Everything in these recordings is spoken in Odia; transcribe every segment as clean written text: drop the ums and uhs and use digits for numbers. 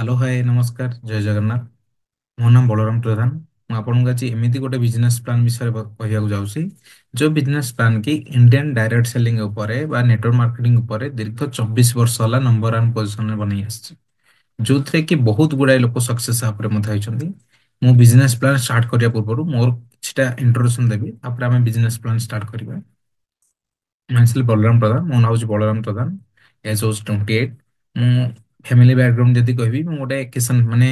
ହ୍ୟାଲୋ, ହାଏ, ନମସ୍କାର, ଜୟ ଜଗନ୍ନାଥ। ମୋ ନାଁ ବଳରାମ ପ୍ରଧାନ। ମୁଁ ଆପଣଙ୍କୁ ଆଜି ଏମିତି ଗୋଟେ ବିଜନେସ୍ ପ୍ଲାନ୍ ବିଷୟରେ କହିବାକୁ ଯାଉଛି, ଯେଉଁ ବିଜନେସ୍ ପ୍ଲାନ୍ କି ଇଣ୍ଡିଆନ୍ ଡାଇରେକ୍ଟ ସେଲିଂ ଉପରେ ବା ନେଟୱାର୍କ ମାର୍କେଟିଂ ଉପରେ ଦୀର୍ଘ 24 ବର୍ଷ ହେଲା ନମ୍ବର 1 ପୋଜିସନରେ ବନେଇ ଆସିଛି, ଯେଉଁଥିରେ କି ବହୁତ ଗୁଡ଼ାଏ ଲୋକ ସକ୍ସେସ୍ ଉପରେ ମଧ୍ୟ ହେଇଛନ୍ତି। ମୁଁ ବିଜନେସ୍ ପ୍ଲାନ୍ ଷ୍ଟାର୍ଟ କରିବା ପୂର୍ବରୁ ମୋର କିଛିଟା ଇଣ୍ଟ୍ରୋଡକ୍ସନ୍ ଦେବି, ତାପରେ ଆମେ ବିଜନେସ୍ ପ୍ଲାନ୍ ଷ୍ଟାର୍ଟ କରିବା। ମାଇସେଲ୍ଫ ବଳରାମ ପ୍ରଧାନ। ମୋ ନାଁ ହେଉଛି ବଳରାମ ପ୍ରଧାନ, ଏଜ୍ ହେଉଛି 28। ମୁଁ ଫ୍ୟାମିଲି ବ୍ୟାକଗ୍ରାଉଣ୍ଡ ଯଦି କହିବି, ମୁଁ ଗୋଟେ କିଷାନ, ମାନେ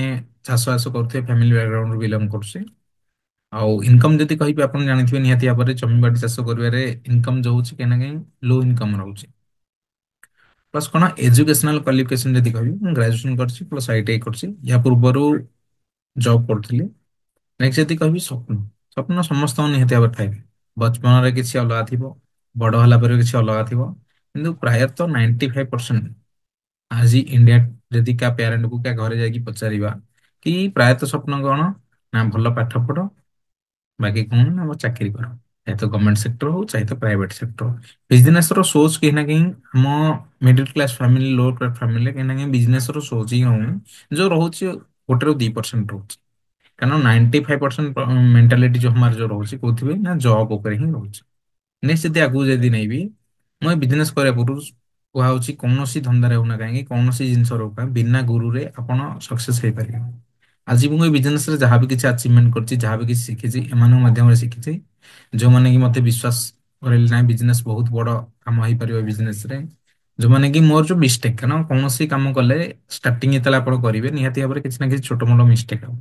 ଚାଷବାସ କରୁଥିବା ଫ୍ୟାମିଲି ବ୍ୟାକଗ୍ରାଉଣ୍ଡରୁ ବିଲଙ୍ଗ କରୁଛି। ଆଉ ଇନକମ୍ ଯଦି କହିବି, ଆପଣ ଜାଣିଥିବେ ନିହାତି ଭାବରେ ଜମିବାଡ଼ି ଚାଷ କରିବାରେ ଇନକମ୍ ଯୋଉ ହେଉଛି କାହିଁ ନା କାହିଁ ଲୋ ଇନକମ୍ ରହୁଛି। ପ୍ଲସ୍ କ'ଣ ଏଜୁକେସନାଲ କ୍ୱାଲିଫିକେସନ ଯଦି କହିବି, ମୁଁ ଗ୍ରାଜୁଏସନ କରିଛି, ପ୍ଲସ୍ ITI କରିଛି। ୟା ପୂର୍ବରୁ ଜବ୍ କରୁଥିଲି। ନେକ୍ସଟ ଯଦି କହିବି, ସ୍ୱପ୍ନ, ସ୍ୱପ୍ନ ସମସ୍ତଙ୍କ ନିହାତି ଭାବରେ ଥାଏ। ବଚପନରେ କିଛି ଅଲଗା ଥିବ, ବଡ଼ ହେଲା ପରେ କିଛି ଅଲଗା ଥିବ, କିନ୍ତୁ ପ୍ରାୟତଃ 95% ଆଜି ଇଣ୍ଡିଆ ଯଦି କାହା ପ୍ୟାରେଣ୍ଟକୁ, କାହା ଘରେ ଯାଇକି ପଚାରିବା କି ପ୍ରାୟତଃ ସ୍ୱପ୍ନ କ'ଣ ନା ଭଲ ପାଠ ପଢ, ବାକି କ'ଣ ନା ମୋ ଚାକିରି କର, ଚାହେ ତ ଗଭର୍ଣ୍ଣମେଣ୍ଟ ସେକ୍ଟର ହଉ, ଚାହେ ତ ପ୍ରାଇଭେଟ ସେକ୍ଟର ହଉ। ବିଜନେସ ର ସୋର୍ସ କେହି ନା କେହି ଆମ middle class family, low class ଫ୍ୟାମିଲିରେ କେହି ନା କେହି ବିଜନେସ ର ସୋର୍ସ ହିଁ ହଉନି। ଯୋଉ ରହୁଛି 1ରୁ 2% ରହୁଛି, କାରଣ 95% ମେଣ୍ଟାଲିଟି ଯୋଉ ଆମର ଯୋଉ ରହୁଛି କୋଉଥିରେ ନା ଜବ୍ ଉପରେ ହିଁ ରହୁଛି। ନେକ୍ସଟ ଯଦି ଆଗକୁ ଯଦି ନେଇବି, ମୁଁ ବିଜନେସ କରିବା ପୂର୍ବରୁ କୁହାହଉଛି, କୌଣସି ଧନ୍ଦାରେ ହଉ ନା କାହିଁକି, କୌଣସି ଜିନିଷ ହଉ କାହିଁକି, ବିନା ଗୁରୁରେ ଆପଣ ସକ୍ସେସ ହେଇପାରିବେ। ଆଜି ମୁଁ ଏଇ ବିଜନେସରେ ଯାହା ବି କିଛି ଆଚିଭମେଣ୍ଟ କରିଛି, ଯାହା ବି କିଛି ଶିଖିଛି, ଏମାନଙ୍କ ମାଧ୍ୟମରେ ଶିଖିଛି, ଯୋଉମାନେ କି ମତେ ବିଶ୍ୱାସ କରେଇଲେ, ନାହିଁ, ବିଜନେସ ବହୁତ ବଡ କାମ ହେଇପାରିବ ବିଜନେସରେ। ଯୋଉମାନେ କି ମୋର ଯୋଉ ମିଷ୍ଟେକ୍, କାରଣ କୌଣସି କାମ କଲେ ଷ୍ଟାର୍ଟିଂ ଯେତେବେଳେ ଆପଣ କରିବେ, ନିହାତି ଭାବରେ କିଛି ନା କିଛି ଛୋଟ ମୋଟ ମିଷ୍ଟେକ୍ ହବ।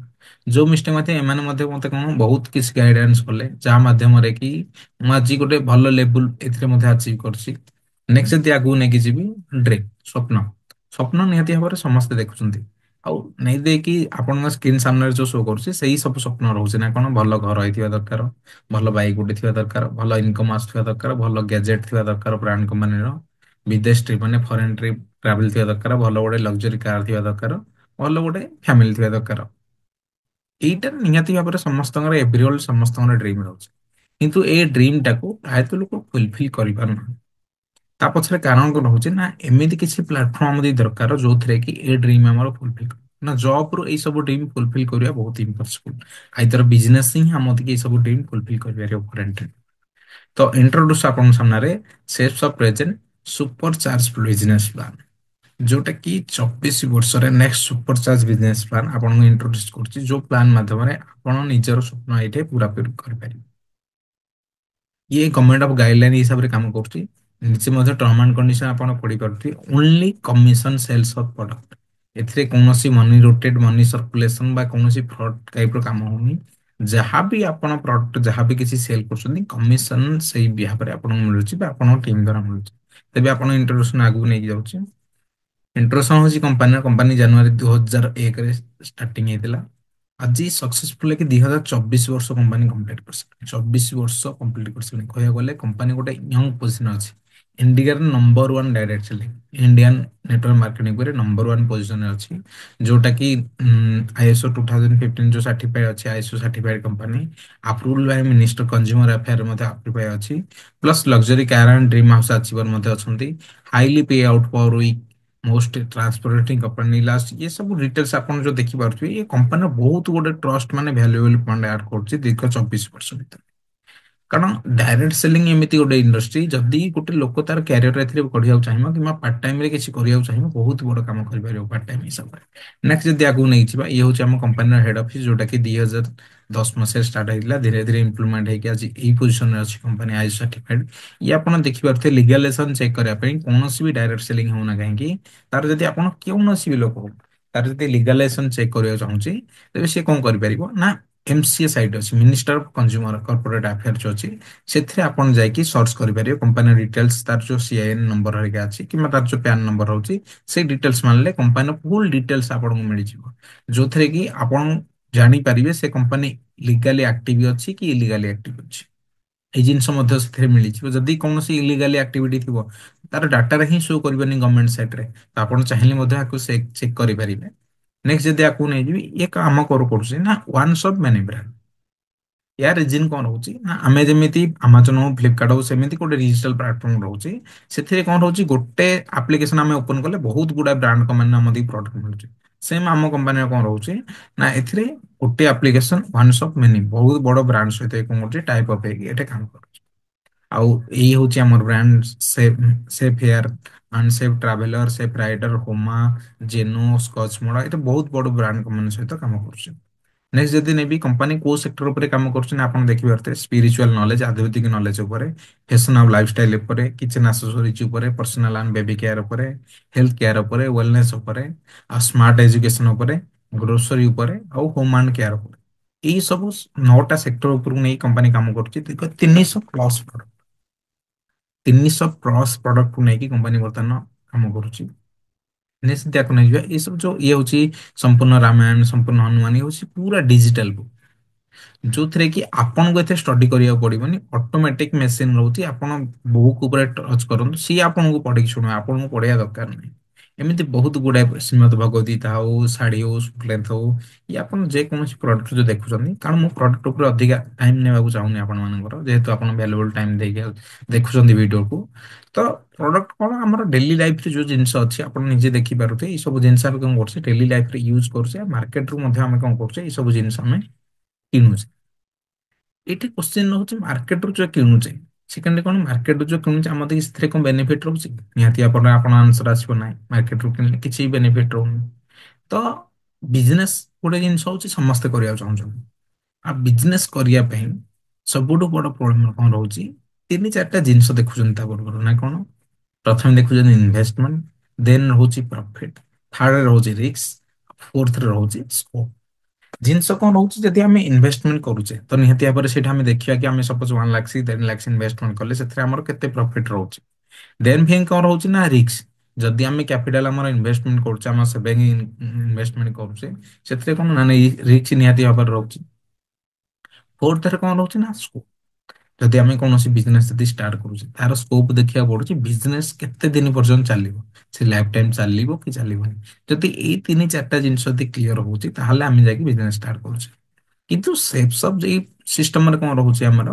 ଯୋଉ ମିଷ୍ଟେକ୍ ମଧ୍ୟ ଏମାନେ ମଧ୍ୟ ମତେ କଣ ବହୁତ କିଛି ଗାଇଡାନ୍ସ କଲେ, ଯାହା ମାଧ୍ୟମରେ କି ମୁଁ ଆଜି ଗୋଟେ ଭଲ ଲେବୁଲ ଏଥିରେ ମଧ୍ୟ ଆଚିଭ୍ କରିଛି। ନେକ୍ସଟ ଯଦି ଆଗକୁ ନେଇକି ଯିବି, ଡ୍ରିମ୍, ସ୍ୱପ୍ନ, ସ୍ୱପ୍ନ ନିହାତି ଭାବରେ ସମସ୍ତେ ଦେଖୁଛନ୍ତି। ଆଉ ନେଇ ଦେଇକି ଆପଣଙ୍କ ସ୍କ୍ରିନ୍ ସାମ୍ନାରେ ଯୋଉ ଶୋ କରୁଛି, ସେଇ ସବୁ ସ୍ୱପ୍ନ ରହୁଛି ନା କଣ ଭଲ ଘର ହେଇଥିବା ଦରକାର, ଭଲ ବାଇକ୍ ଗୋଟେ ଥିବା ଦରକାର, ଭଲ ଇନକମ୍ ଆସୁଥିବା ଦରକାର, ଭଲ ଗ୍ୟାଜେଟ୍ ଥିବା ଦରକାର ବ୍ରାଣ୍ଡ କମ୍ପାନୀର, ବିଦେଶ ଟ୍ରିପ୍ ମାନେ ଫରେନ୍ ଟ୍ରିପ୍ ଟ୍ରାଭେଲ ଥିବା ଦରକାର, ଭଲ ଗୋଟେ ଲକ୍ଜରୀ କାର ଥିବା ଦରକାର, ଭଲ ଗୋଟେ ଫ୍ୟାମିଲି ଥିବା ଦରକାର। ଏଇଟା ନିହାତି ଭାବରେ ସମସ୍ତଙ୍କର, ଏଭ୍ରି ସମସ୍ତଙ୍କର ଡ୍ରିମ୍ ରହୁଛି। କିନ୍ତୁ ଏଇ ଡ୍ରିମ୍ ଟାକୁ ପ୍ରାୟତଃ ଲୋକ ଫୁଲଫିଲ୍ କରିପାରୁନାହାନ୍ତି। ତା ପଛରେ କାରଣ କଣ ରହୁଛି ନା ଏମିତି କିଛି ପ୍ଲାଟଫର୍ମ ଆମ ଦରକାର, ଯୋଉଥିରେ କି ଏ ଡ୍ରିମ୍ ଆମର ଫୁଲଫିଲ୍ ନା ଜବ୍ ରୁ ଏଇ ସବୁ ଡ୍ରିମ୍ ଫୁଲଫିଲ୍ କରିବା ବହୁତ ଇମ୍ପସିବୁଲ। ଆଇଦର ବିଜନେସ୍ ହିଁ ଆମ ଏଇ ସବୁ ଡ୍ରିମ୍ ଫୁଲଫିଲ୍ କରିପାରିବ କରେଣ୍ଟଲି। ତ ଇଣ୍ଟ୍ରୋଡ୍ୟୁସ୍ ଆପଣଙ୍କ ସାମ୍ନାରେ ସେପ୍ସ of present super charge business plan, ଯୋଉଟା କି 24 ବର୍ଷରେ next super charge business plan ଆପଣଙ୍କୁ ଇଣ୍ଟ୍ରୋଡ୍ୟୁସ୍ କରୁଛି, ଯୋଉ ପ୍ଲାନ୍ ମାଧ୍ୟମରେ ଆପଣ ନିଜର ସ୍ୱପ୍ନ ଏଇଠି ପୁରା କରିପାରିବେ। ଇଏ ଗଭର୍ଣ୍ଣମେଣ୍ଟ ଅଫ ଗାଇଡଲାଇନ ହିସାବରେ କାମ କରୁଛି। ନିଜେ ମଧ୍ୟ ଟର୍ମ ଆଣ୍ଡ କଣ୍ଡିସନ ଆପଣ ପଢିପାରୁଥିବେ। Only commission sales of product. ଏଥିରେ କୌଣସି ମନି ରୋଟେଟ୍, ମନି ସର୍କୁଲେସନ ବା କୌଣସି ଫ୍ରଡ ଟାଇପର କାମ ହଉନି। ଯାହା ବି ଆପଣ ପ୍ରଡକ୍ଟ, ଯାହା ବି କିଛି ସେଲ୍ କରୁଛନ୍ତି, କମିଶନ ସେଇ ବିହାଫରେ ଆପଣଙ୍କୁ ମିଳୁଛି ବା ଆପଣଙ୍କ ଟିମ୍ ଦ୍ୱାରା ମିଳୁଛି। ତେବେ ଆପଣ ଇଣ୍ଟ୍ରୋଡକ୍ସନ ଆଗକୁ ନେଇକି ଯାଉଛି। ଇଣ୍ଟ୍ରୋଡକ୍ସନ ହଉଛି କମ୍ପାନୀର। କମ୍ପାନୀ ଜାନୁଆରୀ 2001ରେ ଷ୍ଟାର୍ଟିଂ ହେଇଥିଲା। ଆଜି ସକ୍ସେସଫୁଲ କି 2024 ବର୍ଷ କମ୍ପାନୀ କମ୍ପ୍ଲିଟ କରିସାରିଲାଣି। 24 ବର୍ଷ କମ୍ପ୍ଲିଟ କରିସାରିଲାଣି। କହିବାକୁ ଗଲେ କମ୍ପାନୀ ଗୋଟେ ୟଙ୍ଗ ପୋଜିସନ ଅଛି। ଇଣ୍ଡିଆର number 1 direct selling, Indian network marketing ଉପରେ ନମ୍ବର 1 ପୋଜିସନରେ ଅଛି, ଯୋଉଟା କି ISO 2015 ଯୋଉ ସାର୍ଟିଫାଇଡ ଅଛି, ISO certified company, approval by minister consumer affair ମଧ୍ୟ ଆପ୍ରୁଭାଇ ଅଛି। Plus luxury car and dream house achiever ମଧ୍ୟ ଅଛନ୍ତି। Highly pay out per week, most transparency company last, ଇଏ ସବୁ ଡିଟେଲ୍ସ ଆପଣ ଯୋଉ ଦେଖିପାରୁଥିବେ, ଏ କମ୍ପାନୀର ବହୁତ ଗୋଟେ ଟ୍ରଷ୍ଟ, ମାନେ ଭ୍ୟାଲୁଏବଲ ପଏଣ୍ଟ ଆଡ୍ କରୁଛି ଦୀର୍ଘ 24 ବର୍ଷ ଭିତରେ। କାରଣ ଡାଇରେକ୍ଟ ସେଲିଂ ଏମିତି ଗୋଟେ ଇଣ୍ଡଷ୍ଟ୍ରି, ଯଦି ଗୋଟେ ଲୋକ ତାର କ୍ୟାରିୟର ଏଥିରେ କରିବାକୁ ଚାହିଁବ କିମ୍ବା ପାର୍ଟ ଟାଇମରେ କିଛି କରିବାକୁ ଚାହିଁବ, ବହୁତ ବଡ କାମ କରିପାରିବ ପାର୍ଟ ଟାଇମ ହିସାବରେ। ନେକ୍ସଟ ଯଦି ଆଗକୁ ନେଇଯିବା, ଇଏ ହଉଛି ଆମ କମ୍ପାନୀର ହେଡ୍ ଅଫିସ, ଯୋଉଟା କି 2010 ମସିହାରେ ଷ୍ଟାର୍ଟ ହେଇଥିଲା। ଧୀରେ ଧୀରେ ଇମ୍ପ୍ରୁଭମେଣ୍ଟ ହେଇକି ଆଜି ଏଇ ପୋଜିସନରେ ଅଛି କମ୍ପାନୀ, ଆଇଏସଓ ସାର୍ଟିଫାଇଡ। ଇଏ ଆପଣ ଦେଖିପାରୁଥିବେ, ଲିଗାଲେସନ ଚେକ୍ କରିବା ପାଇଁ କୌଣସି ବି ଡାଇରେକ୍ଟ ସେଲିଂ ହଉନା କାହିଁକି, ତାର ଯଦି ଆପଣ କୌଣସି ବି ଲୋକ ହଉ, ତାର ଯଦି ଲିଗାଲାଇଜେସନ ଚେକ୍ କରିବାକୁ ଚାହୁଁଛି, ତେବେ ସେ କଣ କରିପାରିବ ନା ଏମସିଏ ସାଇଟ୍ ଅଛି, minister of consumer corporate affair ଯୋଉ ଅଛି, ସେଥିରେ ଆପଣ ଯାଇକି ସର୍ଚ୍ଚ କରିପାରିବେ କମ୍ପାନୀ ଡିଟେଲ୍ସ। ତାର ଯୋଉ ସିଆଇଏନ୍ ନମ୍ବର ହେରିକା ଅଛି କିମ୍ବା ତାର ଯୋଉ ପ୍ୟାନ୍ ନମ୍ବର ରହୁଛି, ସେଇ ଡିଟେଲ୍ସ ମାରିଲେ କମ୍ପାନୀର ଫୁଲ୍ ଡିଟେଲ୍ସ ଆପଣଙ୍କୁ ମିଳିଯିବ, ଯୋଉଥିରେ କି ଆପଣ ଜାଣିପାରିବେ ସେ କମ୍ପାନୀ ଲିଗାଲି ଆକ୍ଟିଭ ଅଛି କି ଇଲିଗାଲି ଆକ୍ଟିଭ ଅଛି। ଏଇ ଜିନିଷ ମଧ୍ୟ ସେଥିରେ ମିଳିଯିବ। ଯଦି କୌଣସି ଇଲିଗାଲି ଆକ୍ଟିଭିଟି ଥିବ, ତାର ଡାଟାରେ ହିଁ ଶୋ କରିବନି ଗଭର୍ଣ୍ଣମେଣ୍ଟ ସାଇଟ୍ରେ। ତ ଆପଣ ଚାହିଁଲେ ମଧ୍ୟ ଆକୁ ଚେକ୍ କରିପାରିବେ। ନେକ୍ସଟ ଯଦି ଆକୁ ନେଇଯିବି, ଇଏ କାମ କରୁ କରୁଛି ନା ୱାନ୍ ସପ୍ ମେନି ବ୍ରାଣ୍ଡ। ୟା ରିଜନ କଣ ରହୁଛି ନା ଆମେ ଯେମିତି ଆମାଜନ ହଉ, ଫ୍ଲିପକାର୍ଟ ହଉ, ସେମିତି ଗୋଟେ ଡିଜିଟାଲ ପ୍ଲାଟଫର୍ମ ରହୁଛି। ସେଥିରେ କଣ ରହୁଛି, ଗୋଟେ ଆପ୍ଲିକେସନ ଆମେ ଓପନ କଲେ ବହୁତ ଗୁଡା ବ୍ରାଣ୍ଡ କମ୍ପାନୀ ଆମ ପ୍ରଡକ୍ଟ ମିଳୁଛି। ସେମ୍ ଆମ କମ୍ପାନୀର କ'ଣ ରହୁଛି ନା ଏଥିରେ ଗୋଟେ ଆପ୍ଲିକେସନ ୱାନ୍ସ ଅଫ୍ ମେନି ବହୁତ ବଡ଼ ବ୍ରାଣ୍ଡ ସହିତ କଣ କରୁଛି, ଟାଇପ୍ ଅପ୍ ହେଇକି ଏଠି କାମ କରୁଛି। ଆଉ ଏଇ ହେଉଛି ଆମର brand safe, safe hair and safe traveller, safe rider, Homa, Zeno, Scotch ମୋଡା, ଏଟା ବହୁତ ବଡ଼ ବ୍ରାଣ୍ଡ କମ୍ପାନୀ ସହିତ କାମ କରୁଛି। ନେକ୍ସଟ ଯଦି ନେବି, କମ୍ପାନୀ କୋଉ ସେକ୍ଟର ଉପରେ କାମ କରୁଛି ନା ଆପଣ ଦେଖିପାରୁଥିବେ ସ୍ପିରିଚୁଆଲ ନଲେଜ, ଆଧ୍ୟାତ୍ମିକ ନଲେଜ ଉପରେ, ଫ୍ୟାସନ ଆଉ ଲାଇଫଷ୍ଟାଇଲ ଉପରେ, କିଚେନ ଆସେସୋରିଜ ଉପରେ, ପର୍ସନାଲ ଆଣ୍ଡ ବେବି କେୟାର ଉପରେ, ହେଲ୍ଥ କେୟାର ଉପରେ, ୱେଲନେସ୍ ଉପରେ, ଆଉ ସ୍ମାର୍ଟ ଏଜୁକେସନ ଉପରେ, ଗ୍ରୋସରୀ ଉପରେ, ଆଉ ହୋମ ଆଣ୍ଡ କେୟାର ଉପରେ। ଏଇ ସବୁ 9ଟା ସେକ୍ଟର ଉପରକୁ ନେଇ କମ୍ପାନୀ କାମ କରୁଛି। ଦୀର୍ଘ 300 ପ୍ଲସ୍ ପ୍ରଡକ୍ଟ, 300 ପ୍ଲସ୍ ପ୍ରଡକ୍ଟକୁ ନେଇକି କମ୍ପାନୀ ବର୍ତ୍ତମାନ କାମ କରୁଛି। ନେକ୍ସଟ ତାକୁ ନେଇଯିବା, ଏସବୁ ଯୋଉ ଇଏ ହଉଛି ସମ୍ପୂର୍ଣ୍ଣ ରାମାୟଣ, ସମ୍ପୂର୍ଣ୍ଣ ହନୁମାନ, ଇଏ ହଉଛି ପୁରା ଡିଜିଟାଲ ବୁକ୍, ଯୋଉଥିରେ କି ଆପଣଙ୍କୁ ଏତେ ଷ୍ଟଡି କରିବାକୁ ପଡିବନି। ଅଟୋମେଟିକ ମେସିନ ରହୁଛି। ଆପଣ ବୁକ୍ ଉପରେ ଟଚ୍ କରନ୍ତୁ, ସିଏ ଆପଣଙ୍କୁ ପଢିକି ଶୁଣିବ, ଆପଣଙ୍କୁ ପଢିବା ଦରକାର ନାହିଁ। ଏମିତି ବହୁତ ଗୁଡାଏ, ଶ୍ରୀମଦ ଭଗବତ ଗୀତା ହଉ, ଶାଢୀ ହଉ, ସୁଟ ହଉ, କି ଆପଣ ଯେକୌଣସି ପ୍ରଡକ୍ଟ ଯୋଉ ଦେଖୁଛନ୍ତି। କାରଣ ମୁଁ ପ୍ରଡକ୍ଟ ଉପରେ ଅଧିକା ଟାଇମ ନେବାକୁ ଚାହୁଁନି ଆପଣମାନଙ୍କର, ଯେହେତୁ ଆପଣ ଭ୍ୟାଲୁଏବଲ ଟାଇମ ଦେଇକି ଦେଖୁଛନ୍ତି ଭିଡିଓକୁ। ତ ପ୍ରଡକ୍ଟ କଣ, ଆମର ଡେଲି ଲାଇଫରେ ଯୋଉ ଜିନିଷ ଅଛି, ଆପଣ ନିଜେ ଦେଖିପାରୁଥିବେ। ଏଇ ସବୁ ଜିନିଷ ଆମେ କଣ କରୁଛେ, ଡେଲି ଲାଇଫରେ ୟୁଜ କରୁଛେ। ମାର୍କେଟରୁ ମଧ୍ୟ ଆମେ କଣ କରୁଛେ, ଏଇ ସବୁ ଜିନିଷ ଆମେ କିଣୁଛେ। ଏଇଠି କ୍ୱେଶ୍ଚିନ୍ ରହୁଛି, ମାର୍କେଟରୁ ଯୋଉ କିଣୁଛେ, ସେକେଣ୍ଡ କଣ, ମାର୍କେଟରୁ ଯୋଉ କିଣୁଛେ, ଆମ ସେଥିରେ କଣ ବେନିଫିଟ ରହୁଛି? ନିହାତି ଆପଣ ଆନ୍ସର ଆସିବ ନାହିଁ, ମାର୍କେଟରୁ କିଣିଲେ କିଛି ବେନିଫିଟ ରହୁନି। ତ ବିଜନେସ ଗୋଟେ ଜିନିଷ ହଉଛି ସମସ୍ତେ କରିବାକୁ ଚାହୁଁଛନ୍ତି। ଆଉ ବିଜନେସ କରିବା ପାଇଁ ସବୁଠୁ ବଡ ପ୍ରୋବ୍ଲେମ କଣ ରହୁଛି? ତିନି ଚାରିଟା ଜିନିଷ ଦେଖୁଛନ୍ତି ତା ପୂର୍ବରୁ ନା କଣ? ପ୍ରଥମେ ଦେଖୁଛନ୍ତି ଇନଭେଷ୍ଟମେଣ୍ଟ, ଦେନ୍ ରହୁଛି ପ୍ରଫିଟ, ଥାର୍ଡରେ ରହୁଛି ରିସ୍କ, ଫୋର୍ଥରେ ରହୁଛି ସ୍କୋପ। ଜିନିଷ କଣ ରହୁଛି, ଯଦି ଆମେ ଇନଭେଷ୍ଟମେଣ୍ଟ କରୁଛେ, ତ ନିହାତି ଭାବରେ ସେଇଟା ଆମେ ଦେଖିବା କି ଆମେ ସପୋଜ 1 ଲାକ୍ସ, 1.5 ଲାକ୍ସ ଇନଭେଷ୍ଟମେଣ୍ଟ କଲେ ସେଥିରେ ଆମର କେତେ ପ୍ରଫିଟ ରହୁଛି। ଦେନ୍ ଫିନ୍ କଣ ରହୁଛି ନା ରିସ୍କ। ଯଦି ଆମେ କ୍ୟାପିଟାଲ ଆମର ଇନଭେଷ୍ଟମେଣ୍ଟ କରୁଛେ, ଆମ ସେଭିଙ୍ଗ ଇନଭେଷ୍ଟମେଣ୍ଟ କରୁଛେ, ସେଥିରେ କଣ ନା ରିସ୍କ ନିହାତି ଭାବରେ ରହୁଛି। ଫୋର୍ଥରେ କଣ ରହୁଛି ନା ସ୍କୋପ। ଯଦି ଆମେ କୌଣସି ବିଜନେସ ଯଦି ଷ୍ଟାର୍ଟ କରୁଛେ, ତାର ସ୍କୋପ ଦେଖିବାକୁ ପଡୁଛି, ବିଜନେସ କେତେ ଦିନ ପର୍ଯ୍ୟନ୍ତ ଚାଲିବ, ସେ ଲାଇଫ ଟାଇମ ଚାଲିବ କି ଚାଲିବନି। ଯଦି ଏଇ ତିନି ଚାରିଟା ଜିନିଷ ଯଦି କ୍ଲିୟର ହଉଛି, ତାହେଲେ ଆମେ ଯାଇକି ବିଜନେସ ଷ୍ଟାର୍ଟ କରୁଛେ। କିନ୍ତୁ ସେଫ୍ ସପ୍ ଏଇ ସିଷ୍ଟମରେ କଣ ରହୁଛି ଆମର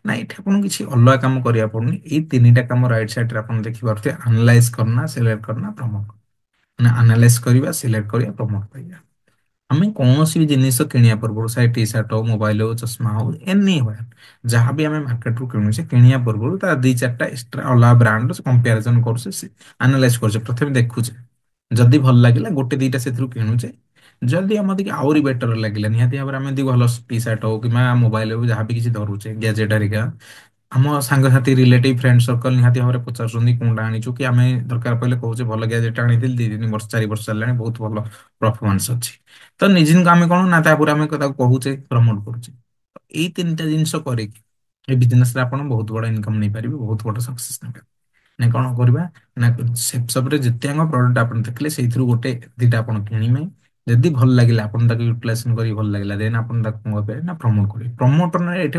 ନା ଏଠି ଆପଣଙ୍କୁ କିଛି ଅଲଗା କାମ କରିବାକୁ ପଡୁନି। ଏଇ ତିନିଟା କାମ ରାଇଟ୍ ସାଇଡରେ ଆପଣ ଦେଖିପାରୁଥିବେ, ଆନାଲାଇଜ करना, ସିଲେକ୍ଟ करना, ପ୍ରମୋଟ। ମାନେ ଆନାଲାଇଜ କରିବା, ସିଲେକ୍ଟ କରିବା, ପ୍ରମୋଟ କରିବା। ଆମେ କୌଣସି ବି ଜିନିଷ କିଣିବା ପୂର୍ବରୁ, ସେ ଟି ସାର୍ଟ ହଉ, ମୋବାଇଲ ହଉ, ଚଷମା ହଉ, ଏନି ୱେୟାର, ଯାହା ବି ଆମେ ମାର୍କେଟରୁ କିଣୁଛେ, କିଣିବା ପୂର୍ବରୁ ତା ଦି ଚାରିଟା ଏକ୍ସଟ୍ରା ଅଲଗା ବ୍ରାଣ୍ଡ କମ୍ପାରିଜନ କରୁଛେ, ଆନାଲାଇଜ କରୁଛେ, ପ୍ରଥମେ ଦେଖୁଛେ। ଯଦି ଭଲ ଲାଗିଲା, ଗୋଟେ ଦିଟା ସେଥିରୁ କିଣୁଛେ। ଯଦି ଆମ ଟିକେ ଆହୁରି ବେଟର ଲାଗିଲା, ନିହାତି ଭାବରେ ଆମେ ଯଦି ଭଲ ଟି ସାର୍ଟ ହଉ କିମ୍ବା ମୋବାଇଲ ହଉ, ଯାହା ବି କିଛି ଧରୁଛେ, ଗ୍ୟାଜେଟ ହେରିକା, ଆମ ସାଙ୍ଗସାଥି, ରିଲେଟିଭ, ଫ୍ରେଣ୍ଡ ସର୍କଲ ନିହାତି ଭାବରେ ପଚାରୁଛନ୍ତି କୋଉଟା ଆଣିଛୁ କି। ଆମେ ଦରକାର ପଡ଼ିଲେ କହୁଛେ, ଭଲ ଗ୍ୟାଜେଟ ଆଣିଥିଲି, 2-3 ବର୍ଷ, 4 ବର୍ଷ ଚାଲିଲାଣି, ବହୁତ ଭଲ ପରଫର୍ମାନ୍ସ ଅଛି। ତ ନିଜକୁ ଆମେ କଣ ନା ତାପରେ ଆମେ ତାକୁ କହୁଛେ, ପ୍ରମୋଟ କରୁଛେ। ଏଇ ତିନିଟା ଜିନିଷ କରିକି ଏ ବିଜନେସରେ ଆପଣ ବହୁତ ବଡ ଇନକମ ନେଇପାରିବେ, ବହୁତ ବଡ ସକ୍ସେସ ନେବେ। ନା କଣ କରିବା ନା ସେପସପରେ ଯେତେ ପ୍ରଡକ୍ଟ ଆପଣ ଦେଖିଲେ, ସେଇଥିରୁ ଗୋଟେ ଦିଟା ଆପଣ କିଣିବେ। ଯଦି ଭଲ ଲାଗିଲା, ଆପଣ ତାକୁ ୟୁଟିଲାଇଜେସନ କରି ଭଲ ଲାଗିଲା, ଦେନ୍ ଆପଣ ତାକୁ କଣ କରିପାରିବେ ନା ପ୍ରମୋଟ କରିବେ। ପ୍ରମୋଟରରେ ଏଠି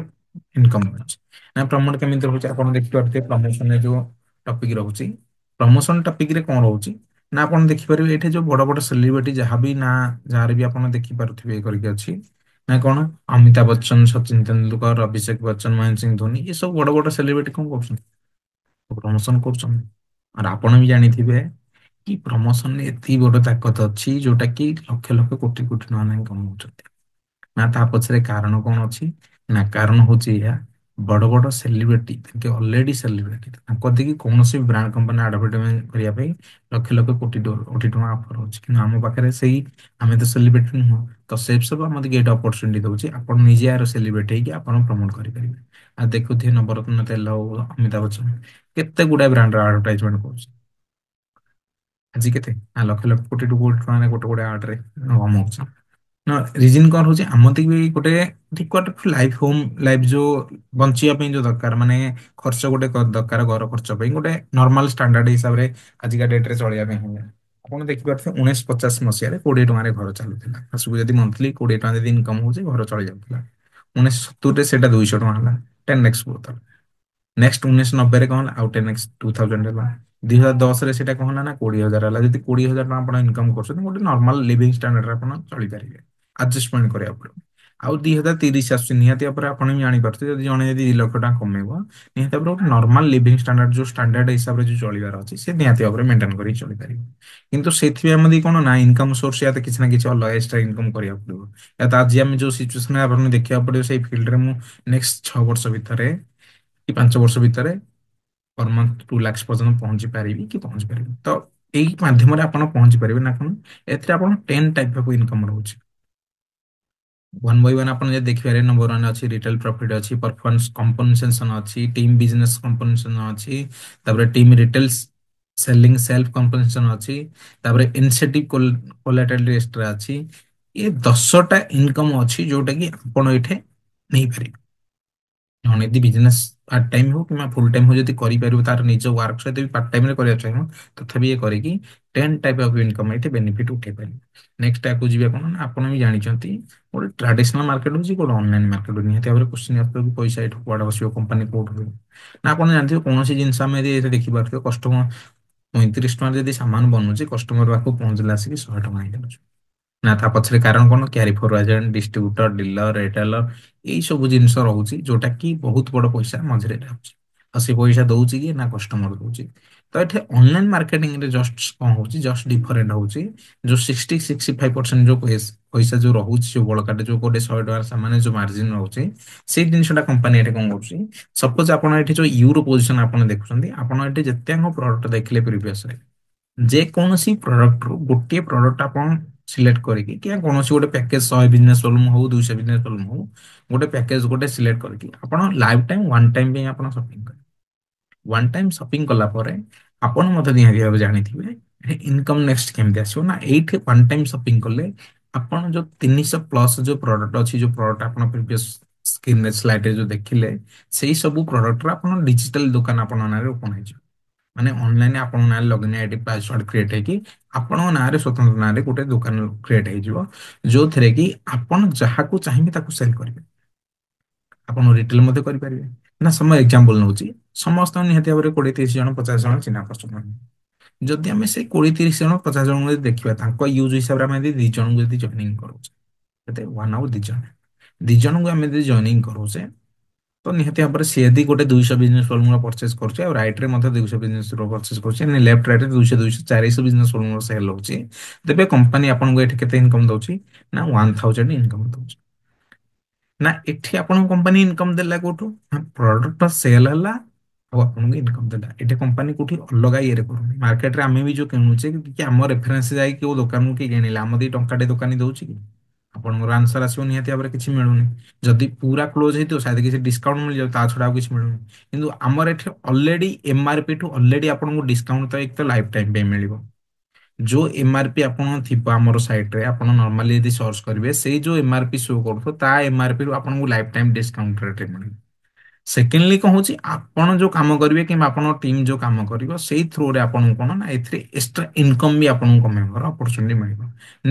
ଇନକମ ଅଛି। ନା ପ୍ରମୋଟ କେମିତି ରହୁଛି, ଆପଣ ଦେଖିପାରୁଥିବେ। ପ୍ରମୋସନରେ ଯୋଉ ଟପିକ ରହୁଛି, ପ୍ରମୋସନ ଟପିକରେ କଣ ରହୁଛି ନା ଆପଣ ଦେଖିପାରିବେ, ଏଠି ଯୋଉ ବଡ ବଡ ସେଲିବ୍ରିଟି ଯାହା ବି ନା, ଯାହାର ବି ଆପଣ ଦେଖିପାରୁଥିବେ କରିକି ଅଛି ନା କଣ, ଅମିତାଭ ବଚ୍ଚନ, ସଚିନ ତେନ୍ଦୁଲକର, ଅଭିଷେକ ବଚ୍ଚନ, ମହେନ୍ଦ୍ର ସିଂ ଧୋନି, ଏ ସବୁ ବଡ ବଡ ସେଲିବ୍ରିଟି କଣ କରୁଛନ୍ତି? ପ୍ରମୋସନ କରୁଛନ୍ତି। ଆଉ ଆପଣ ବି ଜାଣିଥିବେ କି ପ୍ରମୋସନରେ ଏତିକି ବଡ ତାକତ ଅଛି, ଯୋଉଟା କି ଲକ୍ଷ ଲକ୍ଷ କୋଟି କୋଟି ଟଙ୍କା ନେଇ କମଉଛନ୍ତି। ନା ତା ପଛରେ କାରଣ କଣ ଅଛି? ନା କାରଣ ହଉଛି ଏହା, ବଡ ବଡ ସେଲିବ୍ରିଟି ତାଙ୍କେ ଅଲରେଡି ସେଲିବ୍ରିଟି, ତାଙ୍କ କତିକି କୌଣସି ବ୍ରାଣ୍ଡ କମ୍ପାନୀ ଆଡଭର୍ଟାଇଜମେଣ୍ଟ କରିବା ପାଇଁ ଲକ୍ଷ ଲକ୍ଷ କୋଟି କୋଟି ଟଙ୍କା ଅଫର ଅଛି। କିନ୍ତୁ ଆମ ପାଖରେ ସେଇ, ଆମେ ତ ସେଲିବ୍ରିଟି ନୁହଁ। ତ ସେଫ୍ ସପ୍ ଆମ ଏଇଟା ଅପରଚୁନିଟି ଦଉଛି, ଆପଣ ନିଜେ ଆର ସେଲିବ୍ରିଟି ହେଇକି ଆପଣ ପ୍ରମୋଟ କରିପାରିବେ। ଆଉ ଦେଖୁଥିବେ, ନବରତ୍ନ ତେଲ ହଉ, ଅମିତାଭ ବଚ୍ଚନ କେତେ ଗୁଡାଏ ବ୍ରାଣ୍ଡର ଆଡଭର୍ଟାଇଜମେଣ୍ଟ କରୁଛି। ଆଜି କେତେ ନା ଲକ୍ଷ ଲକ୍ଷ କୋଟି କୋଟି ଟଙ୍କା ଗୋଟେ ଗୋଟେ ଆଡରେ କମଉଛି। ନା ରିଜନ କଣ ରହୁଛି, ଆମ ବି ଗୋଟେ ରିକ୍ୱାର୍ଡ ଲାଇଫ, ହୋମ ଲାଇଫ ଯୋଉ ବଞ୍ଚିବା ପାଇଁ ଯୋଉ ଦରକାର, ମାନେ ଖର୍ଚ୍ଚ ଗୋଟେ ଦରକାର, ଘର ଖର୍ଚ୍ଚ ପାଇଁ ଗୋଟେ ନର୍ମାଲ ଷ୍ଟାଣ୍ଡାର୍ଡ ହିସାବରେ ଆଜିକା ଡେଟରେ ଚଳିବା ପାଇଁ ହେଲେ, ଆପଣ ଦେଖିପାରୁଥିବେ, 1950 ମସିହାରେ 20 ଟଙ୍କାରେ ଘର ଚାଲୁଥିଲା। ମାସକୁ ଯଦି ମନ୍ଥଲି 20 ଟଙ୍କା ଯଦି ଇନକମ ହଉଛି, ଘର ଚଳି ଯାଉଥିଲା। 1970ରେ ସେଇଟା 200 ଟଙ୍କା ହେଲା, 10x growth ହେଲା। ନେକ୍ସଟ 1990ରେ କଣ ହେଲା? ଆଉ 10x, 2000 ହେଲା। 2010ରେ ସେଇଟା କଣ ହେଲା ନା 20,000 ହେଲା। ଯଦି 20,000 ଟଙ୍କା ଆପଣ ଇନକମ କରୁଛନ୍ତି, ଗୋଟେ ନର୍ମାଲ ଲିଭିଂ ଷ୍ଟାଣ୍ଡାର୍ଡରେ ଆପଣ ଚଳିପାରିବେ, ଆଡଜଷ୍ଟମେଣ୍ଟ କରିବାକୁ ପଡିବ। ଆଉ 2030 ଆସୁଛି, ନିହାତି ଭାବରେ ଆପଣ ବି ଜାଣିପାରୁଥିବେ, ଯଦି ଜଣେ ଯଦି 2 ଲକ୍ଷ ଟଙ୍କା କମେଇବ, ନିହାତି ଭାବରେ ଗୋଟେ ନର୍ମାଲ ଲିଭିଂ ଷ୍ଟାଣ୍ଡାର୍ଡ, ଯୋଉ ଷ୍ଟାଣ୍ଡାର୍ଡ ହିସାବରେ ଯୋଉ ଚଳିବାର ଅଛି, ସେ ନିହାତି ଭାବରେ ମେଣ୍ଟେନ କରିକି ଚଳିପାରିବ। କିନ୍ତୁ ସେଥିପାଇଁ ଆମେ କଣ ନା ଇନକମ ସୋର୍ସ ୟା ତ କିଛି ନା କିଛି ଅଲଗା ଏକ୍ସଟ୍ରା ଇନକମ କରିବାକୁ ପଡିବ। ୟା ତ ଆଜି ଆମେ ଯୋଉ ସିଚୁଏସନ ଆପଣଙ୍କୁ ଦେଖିବାକୁ ପଡିବ, ସେଇ ଫିଲ୍ଡରେ ମୁଁ ନେକ୍ସଟ 6 ବର୍ଷ ଭିତରେ କି 5 ବର୍ଷ ଭିତରେ ପର ମନ୍ଥ 2 ଲାକ୍ସ ପର୍ଯ୍ୟନ୍ତ ପହଞ୍ଚି ପାରିବି କି ପହଞ୍ଚି ପାରିବି? ତ ଏଇ ମାଧ୍ୟମରେ ଆପଣ ପହଞ୍ଚି ପାରିବେ ନା କଣ? ଏଥିରେ ଆପଣ 10 ଟାଇପ ଅଫ ଇନକମ ରହୁଛି। ୱାନ୍ ବାଇ ୱାନ୍ ଆପଣ ଯଦି ଦେଖିପାରିବେ, ନମ୍ବର 1 ଅଛି ରିଟେଲ ପ୍ରଫିଟ୍ ଅଛି, ପରଫର୍ମାନ୍ସ କମ୍ପନସେସନ ଅଛି, ଟିମ୍ ବିଜନେସ କମ୍ପନସେସନ ଅଛି, ତାପରେ team retail selling self compensation ଅଛି, ତାପରେ ଇନସେଣ୍ଟିଭ କୋଲାଟରାଲ ଏକ୍ସଟ୍ରା ଅଛି। ଏ 10ଟା ଇନକମ ଅଛି ଯୋଉଟା କି ଆପଣ ଏଇଠି ନେଇପାରିବେ। ଜଣେ ଯଦି ବିଜନେସ ପାର୍ଟ ଟାଇମ ହଉ କିମ୍ବା ଫୁଲ ଟାଇମ ହଉ ଯଦି କରିପାରିବ, ତାର ନିଜ ୱାର୍କ ସହିତ ବି ପାର୍ଟ ଟାଇମରେ କରିବାକୁ ଚାହିଁବ, ତଥାପି ଇଏ କରିକି 10 ଟାଇପ ଅଫ ଇନକମ ଏଇଠି ବେନିଫିଟ ଉଠେଇ ପାରିବେ। ନେକ୍ସଟ ଆକୁ ଯିବେ କଣ ନା, ଆପଣ ବି ଜାଣିଛନ୍ତି ଗୋଟେ ଟ୍ରାଡିସନାଲ ମାର୍କେଟ ହଉଛି, ଗୋଟେ ଅନଲାଇନ ମାର୍କେଟ। ନିହାତି ଭାବରେ କ୍ୱେଶ୍ଚିନ୍ ଆସିବ କି ପଇସା ଏଠୁ କୁଆଡେ ଆସିବ, କମ୍ପାନୀ କୋଉଠୁ ରହିବ ନା? ଆପଣ ଜାଣିଥିବେ, କୌଣସି ଜିନିଷ ଆମେ ଯଦି ଏଠି ଦେଖିପାରୁଥିବେ, କଷ୍ଟମର 35 ଟଙ୍କାରେ ଯଦି ସାମାନ ବନୁଛି, କଷ୍ଟମର ପାଖକୁ ପହଞ୍ଚିଲା ଆସିକି 100 ଟଙ୍କା ହେଇଯାଉଛି ନା। ତା ପଛରେ କାରଣ କଣ? Carry forward agent, distributor, dealer, retailer, ଏଇ ସବୁ ଜିନିଷ ରହୁଛି, ଯୋଉଟା କି ବହୁତ ବଡ ପଇସା ମଝିରେ ରହୁଛି। ଆଉ ସେ ପଇସା ଦଉଛି କି ନା କଷ୍ଟମର ଦଉଛି। ତ ଏଠି ଅନଲାଇନ ମାର୍କେଟିଂ ରେ ଜଷ୍ଟ କଣ ହଉଛି, ଜଷ୍ଟ ଡିଫରେଣ୍ଟ ହଉଛି, ଯୋଉ 60-65% ଯୋଉ ପଇସା ଯୋଉ ରହୁଛି, ଯୋଉ ବଳକାଟେ, ଯୋଉ ଗୋଟେ 100 ଟଙ୍କାର ସାମାନ ଯୋଉ ମାର୍ଜିନ ରହୁଛି, ସେଇ ଜିନିଷଟା କମ୍ପାନୀ ଏଠି କଣ କରୁଛି? ସପୋଜ ଆପଣ ଏଠି ଯୋଉ ୟୁରୋ ପୋଜିସନ ଆପଣ ଦେଖୁଛନ୍ତି, ଆପଣ ଏଠି ଯେତେଙ୍କ ପ୍ରଡକ୍ଟ ଦେଖିଲେ ପ୍ରିଭିୟସରେ, ଯେକୌଣସି ପ୍ରଡକ୍ଟରୁ ଗୋଟିଏ ପ୍ରଡକ୍ଟ ଆପଣ ସିଲେକ୍ଟ କରିକି କି କୌଣସି ଗୋଟେ ପ୍ୟାକେଜ, 100 ବିଜନେସ ଭଲ୍ୟୁମ ହଉ, 200 ବିଜନେସ ଭଲ୍ୟୁମ ହଉ, ଗୋଟେ ପ୍ୟାକେଜ ଗୋଟେ ସିଲେକ୍ଟ କରିକି ଆପଣ ଲାଇଫ ଟାଇମ ୱାନ୍ ଟାଇମ ପାଇଁ ଆପଣ ସପିଂ କରିବେ। ୱାନ୍ ଟାଇମ ସପିଂ କଲା ପରେ ଆପଣ ମଧ୍ୟ ନିହାତି ଭାବେ ଜାଣିଥିବେ ଇନକମ ନେକ୍ସଟ କେମିତି ଆସିବ ନା। ଏଇଠି ୱାନ୍ ଟାଇମ ସପିଂ କଲେ ଆପଣ ଯୋଉ 300 ପ୍ଲସ ଯୋଉ ପ୍ରଡକ୍ଟ ଅଛି, ଯୋଉ ପ୍ରଡକ୍ଟ ଆପଣ ପ୍ରିଭିୟସ ସ୍କ୍ରିନରେ ସ୍ଲାଇଡରେ ଯୋଉ ଦେଖିଲେ, ସେଇ ସବୁ ପ୍ରଡକ୍ଟର ଆପଣ ଡିଜିଟାଲ ଦୋକାନ ଆପଣଙ୍କ ନାଁରେ ଓପନ ହେଇଯିବ। ମାନେ ଅନଲାଇନ ଆପଣଙ୍କ ନାଁରେ ଲଗ୍ଇନ୍ ଆଇଡି, ପାସୱାର୍ଡ କ୍ରିଏଟ ହେଇକି ଆପଣଙ୍କ ନାଁରେ, ସ୍ୱତନ୍ତ୍ର ନାଁରେ ଗୋଟେ ଦୋକାନ କ୍ରିଏଟ ହେଇଯିବ, ଯୋଉଥିରେ କି ଆପଣ ଯାହାକୁ ଚାହିଁବେ ତାକୁ ସେଲ୍ କରିବେ। ଆପଣ ରିଟେଲ ମଧ୍ୟ କରିପାରିବେ ନା। ସମ ଏକ୍ଜାମ୍ପଲ ନେଉଛି, ସମସ୍ତଙ୍କ ନିହାତି ଭାବରେ 20-30 ଜଣ, 50 ଜଣ ଚିହ୍ନା ପରିଚୟ। ଯଦି ଆମେ ସେଇ 20-30 ଜଣ, 50 ଜଣଙ୍କୁ ଯଦି ଦେଖିବା, ତାଙ୍କ ୟୁଜ ହିସାବରେ ଆମେ ଯଦି 2 ଜଣଙ୍କୁ ଯଦି ଜଏନିଂ କରୁଛେ, କେତେ? ୱାନ୍ ଆଉ 2 ଜଣ, 2 ଜଣଙ୍କୁ ଆମେ ଯଦି ଜଏନିଂ କରୁଛେ, ତ ନିହାତି ଭାବରେ ସିଏ ଯଦି ଗୋଟେ 200 ବିଜନେସ ଭଲ୍ୟୁମର ପରଚେଜ କରୁଛି, ଆଉ ରାଇଟ ରେ ମଧ୍ୟ 200 ବିଜନେସ ପରଚେଜ କରୁଛି, ଲେଫ୍ଟ ରାଇଟ ରେ 200, 200, 400 ବିଜନେସ ଭଲ୍ୟୁମର ସେଲ ହଉଛି, ତେବେ କମ୍ପାନୀ ଆପଣଙ୍କୁ ଏଠି କେତେ ଇନକମ ଦଉଛି ନା 1000 ଇନକମ ଦଉଛି ନା। ଏଠି ଆପଣଙ୍କୁ କମ୍ପାନୀ ଇନକମ ଦେଲା କୋଉଠୁ? ପ୍ରଡକ୍ଟ ସେଲ ହେଲା ଆଉ ଆପଣଙ୍କୁ ଇନକମ ଦେଲା। ଏଠି କମ୍ପାନୀ କୋଉଠି ଅଲଗା ଇଏରେ କରୁନି। ମାର୍କେଟରେ ଆମେ ବି ଯୋଉ କିଣୁଛେ କି ଆମ ରେଫରେନ୍ସ ଯାଇକି କୋଉ ଦୋକାନକୁ କି କିଣିଲେ, ଆମ 2 ଟଙ୍କାଟେ ଦୋକାନୀ ଦଉଛି କି? ଆପଣଙ୍କର ଆନ୍ସର ଆସିବ ନିହାତି ଭାବରେ କିଛି ମିଳୁନି। ଯଦି ପୁରା କ୍ଲୋଜ ହେଇଥିବ, ସାୟଦ କିଛି ଡିସକାଉଣ୍ଟ ମିଳିଯାଉ, ତା ଛଡା ଆଉ କିଛି ମିଳୁନି। କିନ୍ତୁ ଆମର ଏଠି ଅଲରେଡି ଏମଆରପି ଠୁ ଅଲରେଡି ଆପଣଙ୍କୁ ଡିସକାଉଣ୍ଟ ତ ଏକ ତ ଲାଇଫ ଟାଇମ ପାଇଁ ମିଳିବ। ଯୋଉ ଏମଆରପି ଆପଣ ଥିବ ଆମର ସାଇଟରେ, ଆପଣ ନର୍ମାଲି ଯଦି ସର୍ଚ୍ଚ କରିବେ, ସେଇ ଯୋଉ ଏମଆରପି ଶୋ କରୁଥିବ, ତା ଏମଆରପି ରୁ ଆପଣଙ୍କୁ ଲାଇଫ ଟାଇମ ଡିସକାଉଣ୍ଟ ରେଟରେ ମିଳିବ। ସେକେଣ୍ଡଲି କଣ ହଉଛି, ଆପଣ ଯୋଉ କାମ କରିବେ କିମ୍ବା ଆପଣଙ୍କ ଟିମ୍ ଯୋଉ କାମ କରିବ, ସେଇ ଥ୍ରୋରେ ଆପଣଙ୍କୁ କଣ ନା ଏଥିରେ ଏକ୍ସଟ୍ରା ଇନକମ ବି ଆପଣଙ୍କୁ କମେଇବାର ଅପରଚୁନିଟି ମିଳିବ।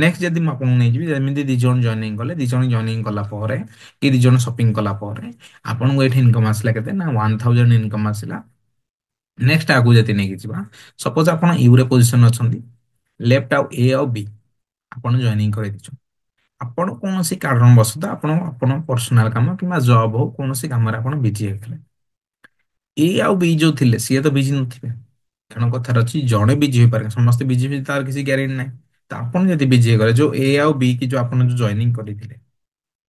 ନେକ୍ସଟ ଯଦି ମୁଁ ଆପଣଙ୍କୁ ନେଇଯିବି, ଯେମିତି 2 ଜଣ ଜଏନିଂ କଲେ, 2 ଜଣ ଜଏନିଂ କଲା ପରେ କି 2 ଜଣ ସପିଂ କଲା ପରେ ଆପଣଙ୍କୁ ଏଇଠି ଇନକମ ଆସିଲା କେତେ ନା 1000 ଇନକମ ଆସିଲା। ନେକ୍ସଟ ଆଗକୁ ଯଦି ନେଇକି ଯିବା, ସପୋଜ ଆପଣ ୟୁରେ ପୋଜିସନ ଅଛନ୍ତି, ଲେଫ୍ଟ ଆଉ ଏ ଆଉ ବି ଆପଣ ଜଏନିଂ କରିଦେଇଛନ୍ତି। ଆପଣ କୌଣସି କାରଣବଶତଃ ଆପଣ ପର୍ସନାଲ କାମ କିମ୍ବା ଜବ୍ ହଉ, କୌଣସି କାମରେ ଆପଣ ବିଜି ହେଇଗଲେ। ଏ ଆଉ ବି ଯୋଉ ଥିଲେ, ସିଏ ତ ବିଜି ନଥିବେ। କାରଣ କଥାରେ ଅଛି, ଜଣେ ବିଜି ହେଇପାରେ, ସମସ୍ତେ ବିଜି ବି ତାର କିଛି ଗ୍ୟାରେଣ୍ଟି ନାହିଁ। ତ ଆପଣ ଯଦି ବିଜି ହେଇଗଲେ, ଯୋଉ ଏ ଆଉ ବି କି ଯୋଉ ଆପଣ ଯୋଉ ଜଏନିଂ କରିଥିଲେ,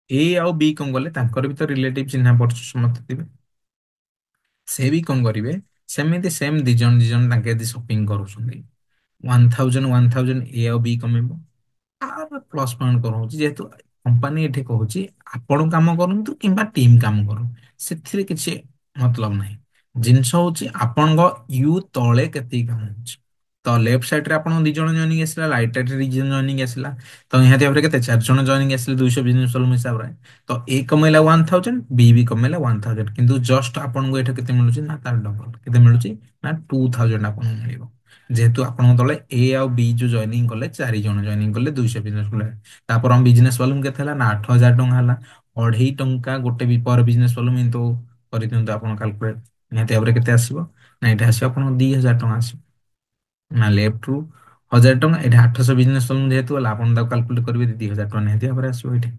ଏ ଆଉ ବି କଣ କଲେ? ତାଙ୍କର ବି ତ ରିଲେଟିଭ, ଚିହ୍ନା ପରିଚୟ ସମସ୍ତେ ଥିବେ। ସେ ବି କଣ କରିବେ? ସେମିତି ସେମ୍ 2 ଜଣ 2 ଜଣ ତାଙ୍କେ ଯଦି ସପିଂ କରୁଛନ୍ତି, 1000 1000 ଏ ଆଉ ବି କମେଇବ। ଆର ପ୍ଲସ୍ ପଏଣ୍ଟ କଣ ହଉଛି? ଯେହେତୁ କମ୍ପାନୀ ଏଠି କହୁଛି ଆପଣ କାମ କରନ୍ତୁ କିମ୍ବା ଟିମ୍ କାମ କରୁ, ସେଥିରେ କିଛି ମତଲବ ନାହିଁ। ଜିନିଷ ହଉଛି ଆପଣଙ୍କ you ତଳେ କେତିକି କାମ ହଉଛି। ତ ଲେଫ୍ଟ ସାଇଡ୍ ରେ ଆପଣଙ୍କ 2 ଜଣ ଜଏନିଂ ଆସିଲା, ରାଇଟ୍ ସାଇଡ୍ ରେ 2 ଜଣ ଜଏନିଂ ଆସିଲା, ତ ନିହାତି ଭାବରେ କେତେ? 4 ଜଣ ଜଏନିଂ ଆସିଲେ 200 ବିଜନେସ ହିସାବରେ। ତ ଏ କମେଇଲା 1000, ବି ବି କମେଇଲା 1000, କିନ୍ତୁ ଜଷ୍ଟ ଆପଣଙ୍କୁ ଏଠି କେତେ ମିଳୁଛି ନା ତାର ଡବଲ କେତେ ମିଳୁଛି ନା 2000 ଆପଣଙ୍କୁ ମିଳିବ। ଯେହେତୁ ଆପଣଙ୍କ ତଳେ ଏ ଆଉ ବି ଯୋଉ ଜଏନିଂ କଲେ, 4 ଜଣ ଜଏନିଂ କଲେ, 200 ବିଜନେସ କଲେ, ତାପରେ ଆମ ବିଜନେସ ଭଲ୍ୟୁମ କେତେ ହେଲା ନା 8000 ଟଙ୍କା ହେଲା। 2.5 ଟଙ୍କା ଗୋଟେ ବି ପର ବିଜନେସ ଭଲ୍ୟୁମ କିନ୍ତୁ କରିଦିଅନ୍ତୁ ଆପଣ କାଲକୁଲେଟ, ନିହାତି ଭାବରେ କେତେ ଆସିବ ନା ଏଇଟା ଆସିବ ଆପଣଙ୍କ 2000 ଟଙ୍କା ଆସିବ ନା। ଲେଫ୍ଟ ରୁ 1000 ଟଙ୍କା, ଏଠି 800 ବିଜନେସ ଭଲ୍ୟୁମ ଯେହେତୁ ହେଲା, ଆପଣ ତାକୁ କାଲକୁଲେଟ କରିବେ, 2000 ଟଙ୍କା ନିହାତି ଭାବରେ ଆସିବ ଏଇଠି।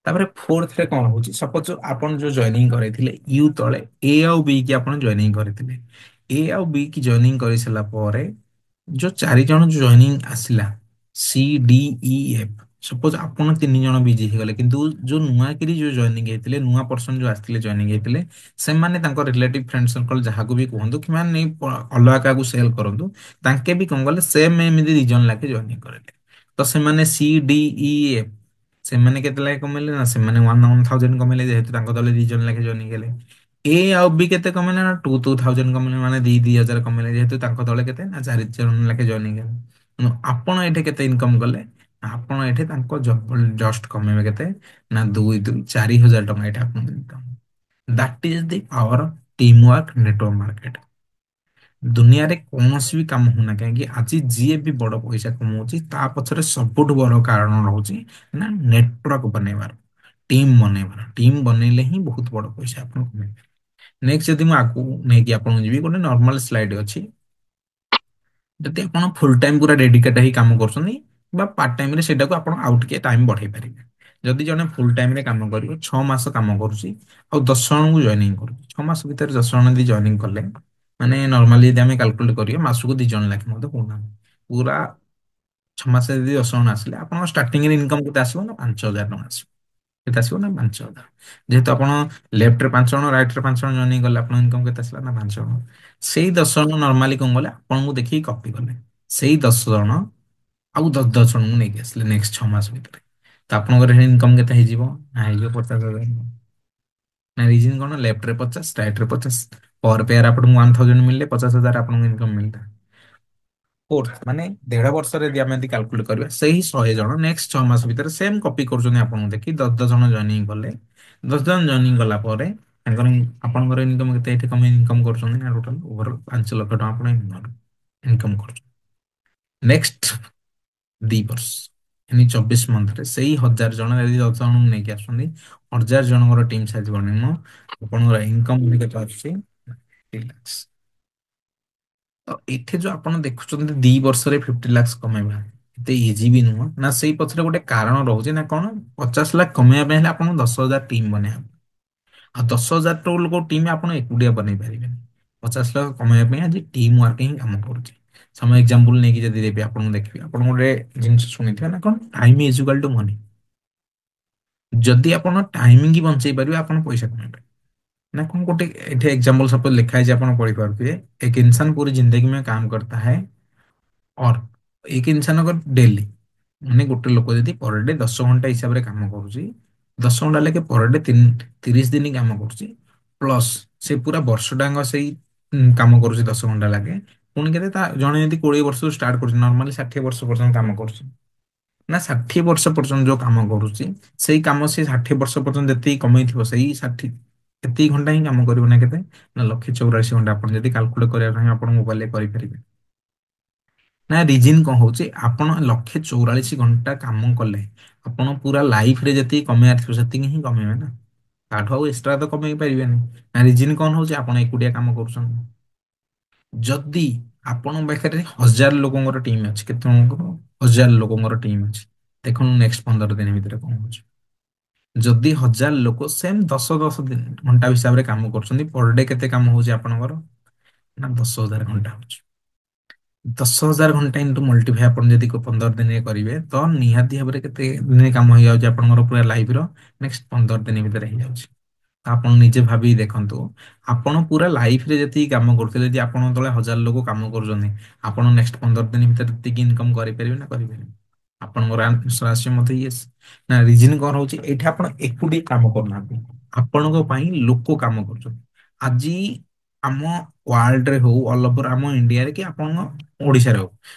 ତାପରେ ଫୋର୍ଥରେ କଣ ହଉଛି, ସପୋଜ ଆପଣ ଯୋଉ ଜଏନିଂ କରାଇଥିଲେ you ତଳେ ଏ ଆଉ ବି କି ଆପଣ ଜଏନିଂ କରିଥିଲେ, ଏ ଆଉ ବି କି ଜଏନିଂ କରିସାରିଲା ପରେ ଯୋଉ 4 ଜଣ ଜଏନିଂ ଆସିଲା C D E F, suppose ଆପଣ 3 ଜଣ ବିଜି ହେଇଗଲେ, କିନ୍ତୁ ଯୋଉ ନୂଆକିରି ଯୋଉ ଜଏନିଂ ହେଇଥିଲେ, ନୂଆ ପର୍ସନ ଯୋଉ ଆସିଥିଲେ ଜଏନିଂ ହେଇଥିଲେ, ସେମାନେ ତାଙ୍କ ରିଲେଟିଭ ଫ୍ରେଣ୍ଡ ସର୍କଲ ଯାହାକୁ ବି କୁହନ୍ତୁ କିମ୍ବା ନେଇ ଅଲଗା କାହାକୁ ସେଲ୍ କରନ୍ତୁ, ତାଙ୍କେ ବି କଣ କଲେ ସେମ୍ ଏମିତି 2 ଜଣ ଲେଖେ ଜଏନିଂ କରିଲେ। ତ ସେମାନେ ସି ଡି ଇ ଏଫ୍ ସେମାନେ କେତେ ଲେଖେ କମେଇଲେ ନା ସେମାନେ 1000 କମେଇଲେ, ଯେହେତୁ ତାଙ୍କ ଦଳରେ 2 ଜଣ ଲେଖେ ଜଏନିଂ ହେଲେ। ଏ ଆଉ ବି କେତେ କମେଇଲେ ନା 2000 କମେଇଲେ, ମାନେ 2000 କମେଇଲେ, ଯେହେତୁ ତାଙ୍କ ଦଳେ କେତେ ନା 4 ଜଣ ଲେଖେ ଜଏନିଂ ହେଲେ। ତେଣୁ ଆପଣ ଏଠି କେତେ ଇନକମ୍ କଲେ, ଆପଣ ଏଠି ତାଙ୍କ ଜଷ୍ଟ କମେଇବେ କେତେ ନା 2 2 4000 ଟଙ୍କା ଏଠି ଆପଣଙ୍କ income. That is the power of team work network market. ଦୁନିଆରେ କୌଣସି ବି କାମ ହଉନା କାହିଁକି, ଆଜି ଯିଏ ବି ବଡ଼ ପଇସା କମାଉଛି ତା ପଛରେ ସବୁଠୁ ବଡ଼ କାରଣ ରହୁଛି ନା ନେଟୱାର୍କ ବନେଇବାର, ଟିମ୍ ବନେଇବାର। ଟିମ୍ ବନେଇଲେ ହିଁ ବହୁତ ବଡ଼ ପଇସା ଆପଣ କମେଇବେ। ନେକ୍ସଟ ଯଦି ମୁଁ ଆଗକୁ ନେଇକି ଆପଣଙ୍କୁ ଯିବି, ଗୋଟେ ନର୍ମାଲ ସ୍ଲାଇଡ୍ ଅଛି। ଯଦି ଆପଣ ଫୁଲ ଟାଇମ୍ ପୁରା ଡେଡିକେଟ୍ ହେଇ କାମ କରୁଛନ୍ତି ବା ପାର୍ଟ ଟାଇମ୍ରେ ସେଇଟାକୁ ଆପଣ ଆଉ ଟିକେ ଟାଇମ୍ ବଢ଼େଇ ପାରିବେ। ଯଦି ଜଣେ ଫୁଲ ଟାଇମ୍ରେ କାମ କରିବ, 6 ମାସ କାମ କରୁଛି ଆଉ 10 ଜଣଙ୍କୁ ଜଏନିଂ କରୁଛି, 6 ମାସ ଭିତରେ 10 ଜଣ ଯଦି ଜଏନିଂ କଲେ, ମାନେ ନର୍ମାଲି ଯଦି ଆମେ କାଲକୁଲେଟ୍ କରିବା ମାସକୁ 2 ଜଣ ଲେଖେ ମଧ୍ୟ କହୁନାହାନ୍ତି, ପୁରା 6 ମାସ ଯଦି 10 ଜଣ ଆସିଲେ ଆପଣଙ୍କ ଷ୍ଟାର୍ଟିଂରେ ଇନକମ୍ କେତେ ଆସିବ ନା 5000 ଟଙ୍କା ଆସିବ। କେତେ ଆସିବ ନା 5000। ଯେହେତୁ ଆପଣ ଲେଫ୍ଟରେ 5 ଜଣ ରାଇଟ୍ରେ 5 ଜଣ ଜଏନିଂ କଲେ ଆପଣଙ୍କ ଇନକମ୍ କେତେ ଆସିଲା ନା 5 ଜଣ। ସେଇ 10 ଜଣ ନର୍ମାଲି କଣ କଲେ ଆପଣଙ୍କୁ ଦେଖିକି କପି କଲେ, ସେଇ 10 ଜଣ ଆଉ 10 ଜଣଙ୍କୁ ନେଇକି ଆସିଲେ ନେକ୍ସଟ 6 ମାସ ଭିତରେ, ତ ଆପଣଙ୍କର ଇନକମ୍ କେତେ ହେଇଯିବ ନା ହେଇଯିବ 50000। ନା ରିଜନ କଣ, ଲେଫ୍ଟରେ 50 ରାଇଟ୍ରେ 50, ପର ପେୟାର ଆପଣଙ୍କୁ 1000 ମିଳିଲେ 50000 ଆପଣଙ୍କୁ ଇନକମ୍ ମିଳିଲା। ଫୋର୍ଥ ମାନେ 1.5 ବର୍ଷରେ ଯଦି ଆମେ ଯଦି କାଲକୁଲେଟ୍ କରିବା, ସେଇ 100 ଜଣ ନେକ୍ସଟ 6 ମାସ ଭିତରେ ସେମ୍ କପି କରୁଛନ୍ତି ଆପଣଙ୍କୁ ଦେଖି, 10 ଜଣ ଜଏନିଂ କଲେ, 10 ଜଣ ଜଏନିଂ କଲା ପରେ ତାଙ୍କର ଆପଣଙ୍କର ଇନକମ୍ କେତେ ଏଠି କମି ଇନକମ୍ କରୁଛନ୍ତି ନା ଟୋଟାଲ ଓଭରଅଲ୍ 5 ଲକ୍ଷ ଟଙ୍କା ଆପଣ ଇନକମ୍ କରୁଛନ୍ତି। ନେକ୍ସଟ 2 ବର୍ଷ यानी 24 ମନ୍ଥରେ ସେଇ 1000 ଜଣ ଯଦି 10 ଜଣଙ୍କୁ ନେଇକି ଆସୁଛନ୍ତି, 1000 ଜଣଙ୍କର ଟିମ୍ ସାଇଜ୍ ବନେଇବ, ଆପଣଙ୍କର ଇନକମ୍ କେତେ ଆସୁଛି 50 ଲାକ୍ସ। ତ ଏଠି ଯୋଉ ଆପଣ ଦେଖୁଛନ୍ତି 2 ବର୍ଷରେ 50 ଲାକ୍ସ କମେଇବା ଏତେ ଇଜି ବି ନୁହଁ ନା, ସେଇ ପଛରେ ଗୋଟେ କାରଣ ରହୁଛି ନା କଣ, 50 ଲାଖ କମେଇବା ପାଇଁ ହେଲେ ଆପଣଙ୍କୁ 10000 ଟିମ୍ ବନେଇବା, ଆଉ 10000 ଟୋ ଲୋକ ଟିମ୍ ଆପଣ ଏକୁଟିଆ ବନେଇ ପାରିବେନି। 50 ଲାଖ କମେଇବା ପାଇଁ ଆଜି ଟିମ୍ ୱାର୍କ ହିଁ କାମ କରୁଛି। ସମ ଏକ୍ଜାମ୍ପଲ ନେଇକି ଯଦି ଦେବି ଆପଣଙ୍କୁ ଦେଖିବି, ଆପଣ ଗୋଟେ ଜିନିଷ ଶୁଣିଥିବେ ନା କଣ, time is equal to money. ଯଦି ଆପଣ ଟାଇମିଂ ବଞ୍ଚେଇ ପାରିବେ ଆପଣ ପଇସା କମେଇ ପାରିବେ ନା କଣ। ଗୋଟେ ଏଠି ଏକ୍ଜାମ୍ପଲ ସପୋଜ ଲେଖା ହେଇଛି ଆପଣ ପଢିପାରୁଥିବେ, ଏକ ଇନସାନ पूरी जिंदगी में काम करता है और एक इंसान अगर डेली ମାନେ ଗୋଟେ ଲୋକ ଯଦି ପର ଡେ 10 ଘଣ୍ଟା ହିସାବରେ କାମ କରୁଛି, 10 ଘଣ୍ଟା ଲେଖେ ପର ଡେ 30 ଦିନ କାମ କରୁଛି, ପ୍ଲସ୍ ସେ ପୁରା ବର୍ଷଟାଙ୍କ ସେଇ କାମ କରୁଛି 10 ଘଣ୍ଟା ଲାଗେ, ପୁଣି କେତେ ତା ଜଣେ ଯଦି 20 ବର୍ଷରୁ ଷ୍ଟାର୍ଟ କରୁଛି, ନର୍ମାଲି 60 ବର୍ଷ ପର୍ଯ୍ୟନ୍ତ କାମ କରୁଛି ନା, 60 ବର୍ଷ ପର୍ଯ୍ୟନ୍ତ ଯୋଉ କାମ କରୁଛି ସେଇ କାମ ସେ 60 ବର୍ଷ ପର୍ଯ୍ୟନ୍ତ ଯେତିକି କମେଇଥିବ ସେଇ 60 ଏତିକି ଘଣ୍ଟା ହିଁ କାମ କରିବ ନା କେତେ ନା 1,44,000 ଘଣ୍ଟା। ଆପଣ ଯଦି କାଲକୁଲେଟ୍ କରିବା ପାଇଁ ଆପଣ ମୋବାଇଲରେ କରିପାରିବେ ନା। ରିଜିନ୍ କଣ ହଉଛି, ଆପଣ 1,44,000 ଘଣ୍ଟା କାମ କଲେ ଆପଣ ପୁରା ଲାଇଫରେ ଯେତିକି କମେଇବାର ଥିବ ସେତିକି ହିଁ କମେଇବେ ନା, ତାଠୁ ଆଉ ଏକ୍ସଟ୍ରା ତ କମେଇ ପାରିବେନି ନା। ରିଜିନ୍ କଣ ହଉଛି, ଆପଣ ଏକୁଟିଆ କାମ କରୁଛନ୍ତି। ଯଦି ଆପଣଙ୍କ ପାଖରେ 1000 ଲୋକଙ୍କର ଟିମ୍ ଅଛି, କେତେ ଜଣଙ୍କର 1000 ଲୋକଙ୍କର ଟିମ୍ ଅଛି, ଦେଖନ୍ତୁ ନେକ୍ସଟ 15 ଦିନ ଭିତରେ କଣ ହଉଛି। ଯଦି 1000 ଲୋକ ସେମ୍ 10 ଦିନ ଘଣ୍ଟା ହିସାବରେ କାମ କରୁଛନ୍ତି, ପର ଡେ କେତେ କାମ ହଉଛି ଆପଣଙ୍କର ନା 10000 ଘଣ୍ଟା ହଉଛି। 10000 ଘଣ୍ଟା ଇଣ୍ଟୁ ମଲ୍ଟିଫାଇ ଆପଣ ଯଦି 15 ଦିନରେ କରିବେ ତ ନିହାତି ଭାବରେ କେତେ ଦିନରେ କାମ ହେଇଯାଉଛି ଆପଣଙ୍କର ପୁରା ଲାଇଫର ନେକ୍ସଟ 15 ଦିନ ଭିତରେ ହେଇଯାଉଛି। ତ ଆପଣ ନିଜେ ଭାବିକି ଦେଖନ୍ତୁ, ଆପଣ ପୁରା ଲାଇଫରେ ଯେତିକି କାମ କରୁଥିଲେ, ଯଦି ଆପଣଙ୍କ ତଳେ 1000 ଲୋକ କାମ କରୁଛନ୍ତି, ଆପଣ ନେକ୍ସଟ 15 ଦିନ ଭିତରେ ଯେତିକି ଇନକମ୍ କରିପାରିବେ ନା କରିପାରିବେ? ଆପଣଙ୍କର ଆନ୍ସର ଆସିବ ମତେ ୟେସ୍ ନା। ରିଜନ କଣ ରହୁଛି, ଏଇଠି ଆପଣ ଏକୁଟିଆ କାମ କରୁନାହାନ୍ତି, ଆପଣଙ୍କ ପାଇଁ ଲୋକ କାମ କରୁଛନ୍ତି। ଆଜି ଆମ ୱାର୍ଲଡରେ ହଉ, ଅଲ ଓଭର ଆମ ଇଣ୍ଡିଆରେ କି ଆପଣଙ୍କ ଓଡ଼ିଶାରେ ହଉ,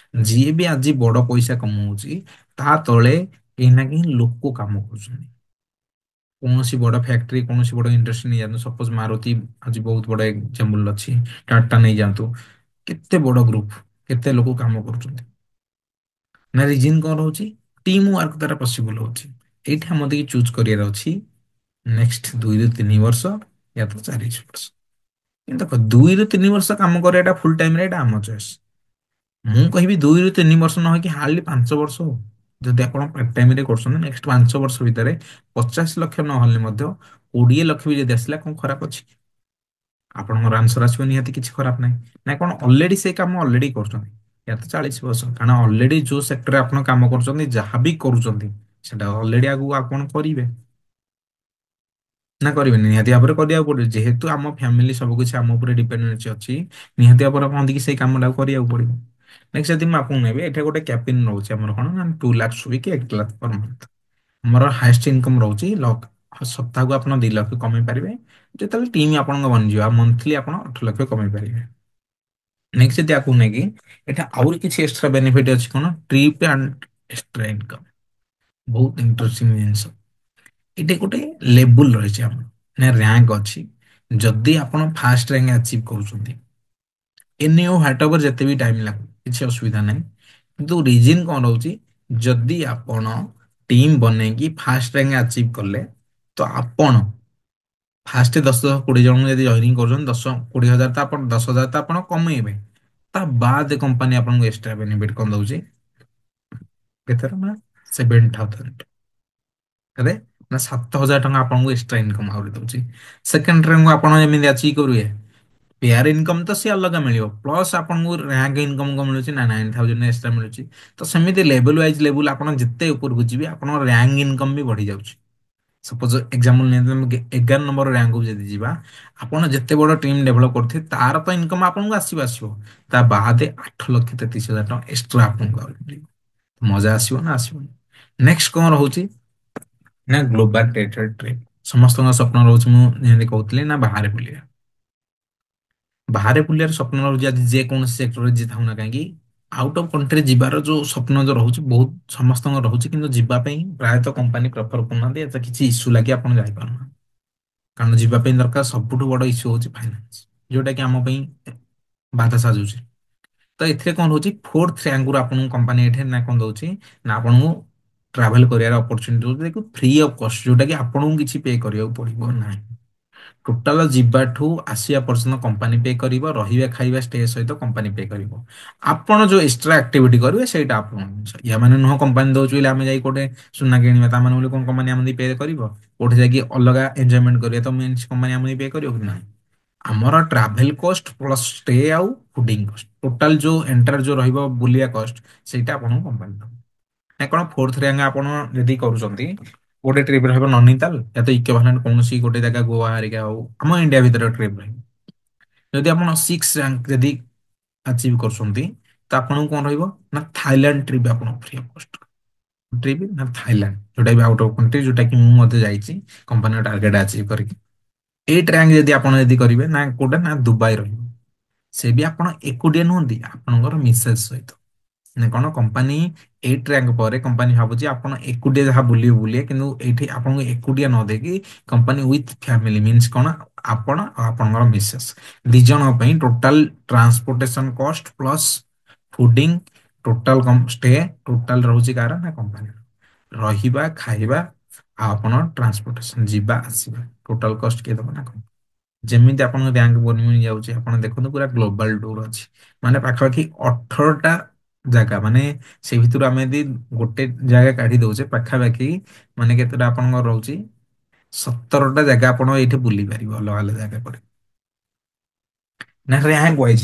ଯିଏ ବି ଆଜି ବଡ ପଇସା କମାଉଛି ତା ତଳେ କେହି ନା କେହି ଲୋକ କାମ କରୁଛନ୍ତି। କୌଣସି ବଡ ଫ୍ୟାକ୍ଟ୍ରି, କୌଣସି ବଡ ଇଣ୍ଡଷ୍ଟ୍ରି ନେଇଯାଆନ୍ତୁ, ସପୋଜ ମାରୁତି ଆଜି ବହୁତ ବଡ ଏକ୍ଜାମ୍ପଲ ଅଛି, ଟାଟା ନେଇଯାଆନ୍ତୁ, କେତେ ବଡ ଗ୍ରୁପ, କେତେ ଲୋକ କାମ କରୁଛନ୍ତି ନା। ରିଜନ କଣ ରହୁଛି, ଟିମ୍ ୱାର୍କ ଦ୍ୱାରା ପସିବଲ ହଉଛି। ଏଇଠି ଆମ ଦେଇକି ଚୁଜ୍ କରିବାର ଅଛି ନେକ୍ସଟ 2ରୁ 3 ବର୍ଷ ୟା ତ 4 ବର୍ଷ। କିନ୍ତୁ ଦେଖ 2ରୁ 3 ବର୍ଷ କାମ କରିବାଟା ଫୁଲ ଟାଇମରେ ଏଇଟା ଆମ ଚଏସ୍। ମୁଁ କହିବି 2ରୁ 3 ବର୍ଷ ନ ହେଇକି ହାର୍ଡଲି 5 ବର୍ଷ ହଉ, ଯଦି ଆପଣ ପାର୍ଟ ଟାଇମରେ କରୁଛନ୍ତି, ନେକ୍ସଟ 5 ବର୍ଷ ଭିତରେ 50 ଲକ୍ଷ ନହେଲେ ମଧ୍ୟ 20 ଲକ୍ଷ ବି ଯଦି ଆସିଲା, କଣ ଖରାପ ଅଛି? ଆପଣଙ୍କର ଆନ୍ସର ଆସିବ, ନିହାତି କିଛି ଖରାପ ନାହିଁ। ନା କଣ ଅଲରେଡି ସେ କାମ ଅଲରେଡି କରୁଛନ୍ତି, ୟା ତ 40 ବର୍ଷ। କାରଣ ଅଲରେଡି ଯୋଉ ସେକ୍ଟରରେ ଆପଣ କାମ କରୁଛନ୍ତି, ଯାହା ବି କରୁଛନ୍ତି, ସେଟା ଅଲରେଡି ଆଗକୁ ଆପଣ କରିବେ ନା କରିବେନି? ନିହାତି ଭାବରେ କରିବାକୁ ପଡିବ। ଯେହେତୁ ଆମ ଫ୍ୟାମିଲି ସବୁ କିଛି ଆମ ଉପରେ ଡିପେଣ୍ଡେନ୍ସି ଅଛି, ନିହାତି ଭାବରେ କହନ୍ତି କି ସେଇ କାମଟାକୁ କରିବାକୁ ପଡିବ। ନେକ୍ସଟ ଯଦି ମୁଁ ଆପଣଙ୍କୁ ନେବି, ଏଠି ଗୋଟେ କ୍ୟାପିନ୍ ରହୁଛି ଆମର କଣ ନା 2 ଲାକ୍ସ ୱିକ୍, 1 ଲାଖ ପର ମନ୍ଥ। ଆମର ହାଏଷ୍ଟ ଇନକମ୍ ରହୁଛି ସପ୍ତାହକୁ ଆପଣ 2 ଲକ୍ଷ କମେଇ ପାରିବେ ଯେତେବେଳେ ଟିମ୍ ଆପଣଙ୍କ ବନିଯିବ, ଆଉ ମନ୍ଥଲି ଆପଣ 8 ଲକ୍ଷ କମେଇ ପାରିବେ। ନେକ୍ସଟ ଯଦି ଆକୁ ନେଇକି ଏଟା ଆହୁରି କିଛି ଏକ୍ସଟ୍ରା ବେନିଫିଟ ଅଛି କଣ? Trip and extra income. ବହୁତ ଇଣ୍ଟରେଷ୍ଟିଂ ଜିନିଷ। ଏଠି ଗୋଟେ ଲେବୁଲ ରହିଛି ଆମର ନା ରାଙ୍କ ଅଛି। ଯଦି ଆପଣ ଫାଷ୍ଟ ରାଙ୍କ ଆଚିଭ୍ କରୁଛନ୍ତି, ଏନି ଓ ହ୍ୱାଟ ଏଭର ଯେତେ ବି ଟାଇମ୍ ଲାଗୁ, କିଛି ଅସୁବିଧା ନାହିଁ। କିନ୍ତୁ ରିଜିନ୍ କଣ ରହୁଛି? ଯଦି ଆପଣ ଟିମ୍ ବନେଇକି ଫାଷ୍ଟ ରାଙ୍କ ଆଚିଭ୍ କଲେ, ତ ଆପଣ ଫାଷ୍ଟ 10 20 ଜଣଙ୍କୁ ଯଦି ଜଏନିଂ କରୁଛନ୍ତି, 10-20 ହଜାର ତ ଆପଣ, 10,000 ତ ଆପଣ କମେଇବେ। ତା ବାଦ କମ୍ପାନୀ ଆପଣଙ୍କୁ ଏକ୍ସଟ୍ରା ବେନିଫିଟ କଣ ଦଉଛି? କେତେ ନା 7,000। କେତେ ନା 7,000 ଟଙ୍କା ଆପଣଙ୍କୁ ଏକ୍ସଟ୍ରା ଇନକମ୍ ଆହୁରି ଦଉଛି। ସେକେଣ୍ଡ ରାଙ୍କ ଆପଣ ଯେମିତି ଆଚିଭ୍ କରିବେ, ପେୟାର ଇନକମ୍ ତ ସେ ଅଲଗା ମିଳିବ, ପ୍ଲସ୍ ଆପଣଙ୍କୁ ରାଙ୍କ ଇନକମ୍ କଣ ମିଳୁଛି ନା 9,000 ଏକ୍ସଟ୍ରା ମିଳୁଛି। ତ ସେମିତି ଲେବୁଲ ୱାଇଜ ଲେବୁଲ ଆପଣ ଯେତେ ଉପରକୁ ଯିବେ, ଆପଣଙ୍କ ରାଙ୍କ ଇନକମ୍ ବି ବଢି ଯାଉଛି। ସପୋଜ ଏକ୍ସାମ୍ପଲ ନିଅନ୍ତୁ, ଆମେ 11 ନମ୍ବର ରାଙ୍କକୁ ଯଦି ଯିବା, ଆପଣ ଯେତେ ବଡ ଟିମ୍ ଡେଭଲପ କରୁଥିବେ, ତାର ତ ଇନକମ୍ ଆପଣଙ୍କୁ ଆସିବ ଆସିବ, ତା ବାଦେ 8,33,000 ଟଙ୍କା ଏକ୍ସଟ୍ରା ଆପଣଙ୍କୁ ଆହୁରି ମିଳିବ। ମଜା ଆସିବ ନା ଆସିବନି? ନେକ୍ସଟ କଣ ରହୁଛି ନା ଗ୍ଲୋବାଲ ଟେରିଟୋରି ଟ୍ରିପ୍। ସମସ୍ତଙ୍କ ସ୍ୱପ୍ନ ରହୁଛି, ମୁଁ ଯେମିତି କହୁଥିଲି ନା ବାହାରେ ବୁଲିବା। ବାହାରେ ବୁଲିବାର ସ୍ୱପ୍ନ ରହୁଛି। ଆଜି ଯେକୌଣସି ସେକ୍ଟରରେ ଯିଏ ଥାଉ ନା କାହିଁକି, ଆଉଟ ଅଫ କଣ୍ଟ୍ରି ଯିବାର ଯୋଉ ସ୍ୱପ୍ନ ଯୋଉ ରହୁଛି, ବହୁତ ସମସ୍ତଙ୍କର ରହୁଛି। କିନ୍ତୁ ଯିବା ପାଇଁ ପ୍ରାୟତଃ କମ୍ପାନୀ ପ୍ରେଫର କରୁନାହାନ୍ତି। ଏତେ କିଛି ଇସ୍ୟୁ ଲାଗି ଆପଣ ଯାଇପାରୁନାହାନ୍ତି। କାରଣ ଯିବା ପାଇଁ ଦରକାର ସବୁଠୁ ବଡ ଇସ୍ୟୁ ହଉଛି ଫାଇନାନ୍ସ, ଯୋଉଟା କି ଆମ ପାଇଁ ବାଧା ସାଜୁଛି। ତ ଏଥିରେ କଣ ରହୁଛି? ଫୋର୍ଥ ରାଙ୍କରୁ ଆପଣଙ୍କୁ କମ୍ପାନୀ ଏଠି ନା କଣ ଦଉଛି ନା ଆପଣଙ୍କୁ ଟ୍ରାଭେଲ କରିବାର ଅପରଚୁନିଟି ଦଉଛି ଫ୍ରି ଅଫ କଷ୍ଟ, ଯୋଉଟା କି ଆପଣଙ୍କୁ କିଛି ପେ କରିବାକୁ ପଡିବ ନାହିଁ। ଟୋଟାଲ ଯିବାଠୁ ଆସିବା ପର୍ଯ୍ୟନ୍ତ କମ୍ପାନୀ ପେ କରିବ। ରହିବା, ଖାଇବା, ଷ୍ଟେ ସହିତ କମ୍ପାନୀ ପେ କରିବ। ଆପଣ ଯୋଉ ଏକ୍ସଟ୍ରା ଆକ୍ଟିଭିଟି କରିବେ, ସେଇଟା ଆପଣ ଜିନିଷ। ୟା ମାନେ ନୁହଁ କମ୍ପାନୀ ଦଉଛି ବୋଲି ଆମେ ଯାଇ ଗୋଟେ ସୁନା କିଣିବା, ତା ମାନେ ବୋଲି କଣ କମ୍ପାନୀ ଆମକୁ ପେ କରିବ? କୋଉଠି ଯାଇକି ଅଲଗା ଏନ୍ଜୟମେଣ୍ଟ କରିବା, ତ ମିନ୍ସ କମ୍ପାନୀ ଆମକୁ ପେ କରିବ କି ନାହିଁ? ଆମର ଟ୍ରାଭେଲ କଷ୍ଟ ପ୍ଲସ୍ ଷ୍ଟେ ଆଉ ଫୁଡିଂ କଷ୍ଟ, ଟୋଟାଲ ଯୋଉ ଏଣ୍ଟାୟାର ଯୋଉ ରହିବ ବୁଲିବା କଷ୍ଟ, ସେଇଟା ଆପଣଙ୍କୁ କମ୍ପାନୀ ଦବ। ନା କଣ ଫୋର୍ଥ ରାଙ୍କ ଆପଣ ଯଦି କରୁଛନ୍ତି, ଗୋଟେ ଟ୍ରିପ୍ ରହିବ ନୈନିତାଲ ୟା ତ ଇକ୍ୱିଭାଲେଣ୍ଟ କୌଣସି ଗୋଟେ ଜାଗା, ଗୋଆ ହାରିକା ହଉ, ଆମ ଇଣ୍ଡିଆ ଭିତରେ ଟ୍ରିପ୍ ରହିବ। ଯଦି ଆପଣ ସିକ୍ସ ରାଙ୍କ ଯଦି ଆଚିଭ୍ କରୁଛନ୍ତି, ତ ଆପଣଙ୍କୁ କଣ ରହିବ ନା ଥାଇଲାଣ୍ଡ ଟ୍ରିପ୍ ଆପଣ ଫ୍ରି ଅଫ କଷ୍ଟ ଟ୍ରିପ୍ ନା ଥାଇଲାଣ୍ଡ, ଯୋଉଟା ବି ଆଉଟ ଅଫ କଣ୍ଟ୍ରି, ଯୋଉଟା କି ମୁଁ ମଧ୍ୟ ଯାଇଛି କମ୍ପାନୀର ଟାର୍ଗେଟ ଆଚିଭ୍ କରିକି। ଏଇଟ୍ ରାଙ୍କ ଯଦି ଆପଣ ଯଦି କରିବେ, ନା କୋଉଟା ନା ଦୁବାଇ ରହିବ। ସେ ବି ଆପଣ ଏକୁଟିଆ ନୁହନ୍ତି, ଆପଣଙ୍କର ମିସେସ୍ ସହିତ। ନା କଣ କମ୍ପାନୀ ଏଇଟ୍ ରାଙ୍କ ପରେ କମ୍ପାନୀ ଭାବୁଛି ଆପଣ ଏକୁଟିଆ ଯାହା ବୁଲିବେ ବୁଲିବେ, କିନ୍ତୁ ଏଇଠି ଆପଣଙ୍କୁ ଏକୁଟିଆ ନ ଦେଇକି କମ୍ପାନୀ ୱିଥ୍ ଫ୍ୟାମିଲି, ମିନ୍ସ କଣ ଆପଣ ଆଉ ଆପଣଙ୍କର ମିସେସ୍ ଦି ଜଣଙ୍କ ପାଇଁ total transportation cost plus fooding, total stay, total ରହୁଛି କାହାର ନା କମ୍ପାନୀର। ରହିବା, ଖାଇବା ଆଉ ଆପଣ ଟ୍ରାନ୍ସପୋର୍ଟେସନ ଯିବା ଆସିବା ଟୋଟାଲ କଷ୍ଟ କିଏ ଦବ ନା କମ୍ପାନୀ। ଯେମିତି ଆପଣଙ୍କ ବ୍ୟାଙ୍କ ବନି ଯାଉଛି, ଆପଣ ଦେଖନ୍ତୁ ପୁରା ଗ୍ଲୋବାଲ ଟୁର ଅଛି, ମାନେ ପାଖାପାଖି 18ଟା ଜାଗା। ମାନେ ସେଇ ଭିତରୁ ଆମେ ଯଦି ଗୋଟେ ଜାଗା କାଢି ଦଉଛେ, ପାଖାପାଖି ମାନେ କେତେଟା ଆପଣଙ୍କର ରହୁଛି? 17ଟା ଜାଗା ଆପଣ ଏଇଠି ବୁଲି ପାରିବେ ଅଲଗା ଅଲଗା ଜାଗା କରି। ନା ରାଙ୍କ ୱାଇଜ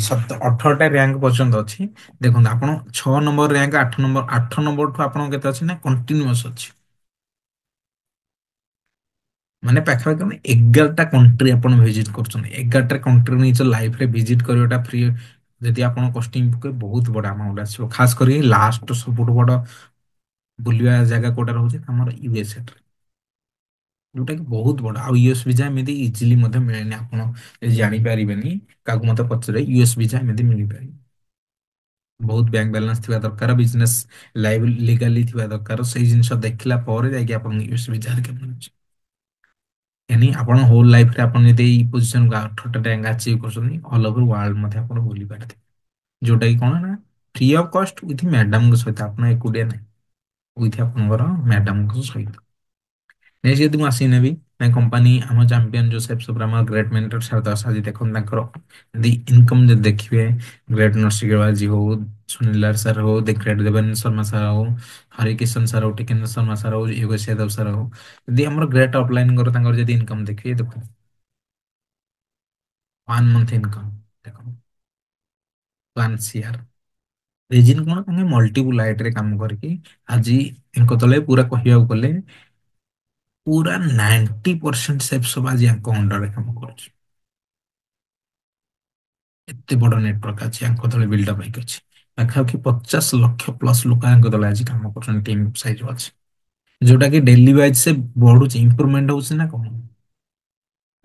18ଟା ରାଙ୍କ ପର୍ଯ୍ୟନ୍ତ ଅଛି। ଦେଖନ୍ତୁ, ଆପଣ 6 ନମ୍ବର ରାଙ୍କ, 8 ନମ୍ବର, 8 ନମ୍ବରଠୁ ଆପଣଙ୍କ କେତେ ଅଛି ନା କଣ୍ଟିନ୍ୟୁଅସ୍ ଅଛି। ମାନେ ପାଖାପାଖି ମାନେ 11ଟା କଣ୍ଟ୍ରି ଆପଣ ଭିଜିଟ୍ କରୁଛନ୍ତି। 11ଟା କଣ୍ଟ୍ରି ନିଜ ଲାଇଫରେ ଭିଜିଟ୍ କରିବାଟା ଫ୍ରି ଯଦି ଆପଣ କଷ୍ଟିଂ ପକେଇବେ, ବହୁତ ବଡ ଆମାଉଣ୍ଟ ଆସିବ। ଖାସ କରି ଲାଷ୍ଟ ସବୁଠୁ ବଡ ବୁଲିବା ଜାଗା କୋଉଟା ରହୁଛି? ଆମର ୟୁଏସଏ, ଯୋଉଟା କି ବହୁତ ବଡ। ଆଉ ୟୁଏସ୍ ଭିଜା ଏମିତି ଇଜିଲି ମଧ୍ୟ ମିଳେନି। ଆପଣ ଯଦି ଜାଣିପାରିବେନି, କାହାକୁ ମତେ ପଚାରେ, ୟୁଏସ୍ ଭିଜା ଏମିତି ମିଳିପାରିବ? ବହୁତ ବ୍ୟାଙ୍କ ବାଲାନ୍ସ ଥିବା ଦରକାର, ବିଜନେସ ଲାଇଭ ଲିଗାଲି ଥିବା ଦରକାର। ସେଇ ଜିନିଷ ଦେଖିଲା ପରେ ଯାଇକି ଆପଣଙ୍କୁ ୟୁଏସ୍ ଭିଜା ହେରିକା ମିଳୁଛି। यानी ଆପଣ ହୋଲ ଲାଇଫରେ ଆପଣ ଯଦି ଏଇ ପୋଜିସନକୁ 8ଟା ରାଙ୍କ ଆଚିଭ୍ କରୁଛନ୍ତି, ଅଲ୍ ଓଭର ୱାର୍ଲଡ ମଧ୍ୟ ଆପଣ ବୁଲି ପାରିବେ, ଯୋଉଟା କି କଣ ନା ଫ୍ରି ଅଫ କଷ୍ଟ ୱିଥ୍ ମ୍ୟାଡାମଙ୍କ ସହିତ। ଆପଣ ଏକୁଟିଆ ନାହିଁ, ୱିଥ୍ ଆପଣଙ୍କର ମ୍ୟାଡାମଙ୍କ ସହିତ। ନେକ୍ସଟ ଯଦି ମୁଁ ଆସିକି ନେବି ନା କମ୍ପାନୀ ଆମ ଚାମ୍ପିୟନ ଯୋସେଫ ସୁବ୍ରାମ ଗ୍ରେଟ୍ ମେଣ୍ଟର ସାର୍ ଦାସ, ଆଜି ଦେଖନ୍ତୁ ତାଙ୍କର ଯଦି ଇନକମ୍ ଯଦି ଦେଖିବେ, ଗ୍ରେଟ୍ ନରସିଂହବାଜି ହଉ, ସୁନୀଲ ଲାଲ ସାର୍ ହଉ, the great Devendra Sharma sir ହଉ, ହରିକିଶନ ସାର୍ ହଉ, ଟିକେନ୍ଦ୍ର ଶର୍ମା ସାର୍ ହଉ, ଯୋଗେଶ ଯାଦବ ସାର୍ ହଉ, ଯଦି ଆମର ଗ୍ରେଟ୍ ଅପଲାଇନଙ୍କର ତାଙ୍କର ଯଦି ଇନକମ୍ ଦେଖିବେ, ଦେଖନ୍ତୁ 1 ମନ୍ଥ ଇନକମ୍ ଦେଖନ୍ତୁ 1 CR। Reason କଣ? ତାଙ୍କେ ମଲ୍ଟିପୁଲ ଆଇଟିରେ କାମ କରିକି ଆଜି ୟାଙ୍କ ତଳେ ପୁରା କହିବାକୁ ଗଲେ ପୁରା 90% ସେଫ୍ ସବୁ ଆଜି ୟାଙ୍କ ଅଣ୍ଡରରେ କାମ କରୁଛି। ଏତେ ବଡ ନେଟୱାର୍କ ଅଛି ୟାଙ୍କ ତଳେ ବିଲ୍ଡଅପ୍ ହେଇକି ଅଛି। ପାଖାପାଖି 50 ଲକ୍ଷ ପ୍ଲସ୍ ଲୋକ ୟାଙ୍କ ତଳେ ଆଜି କାମ କରୁଛନ୍ତି, ଟିମ୍ ସାଇଜ ଅଛି, ଯୋଉଟା କି ଡେଲି ୱାଇଜ ସେ ବଢୁଛି, ଇମ୍ପ୍ରୁଭମେଣ୍ଟ ହଉଛି ନା କଣ।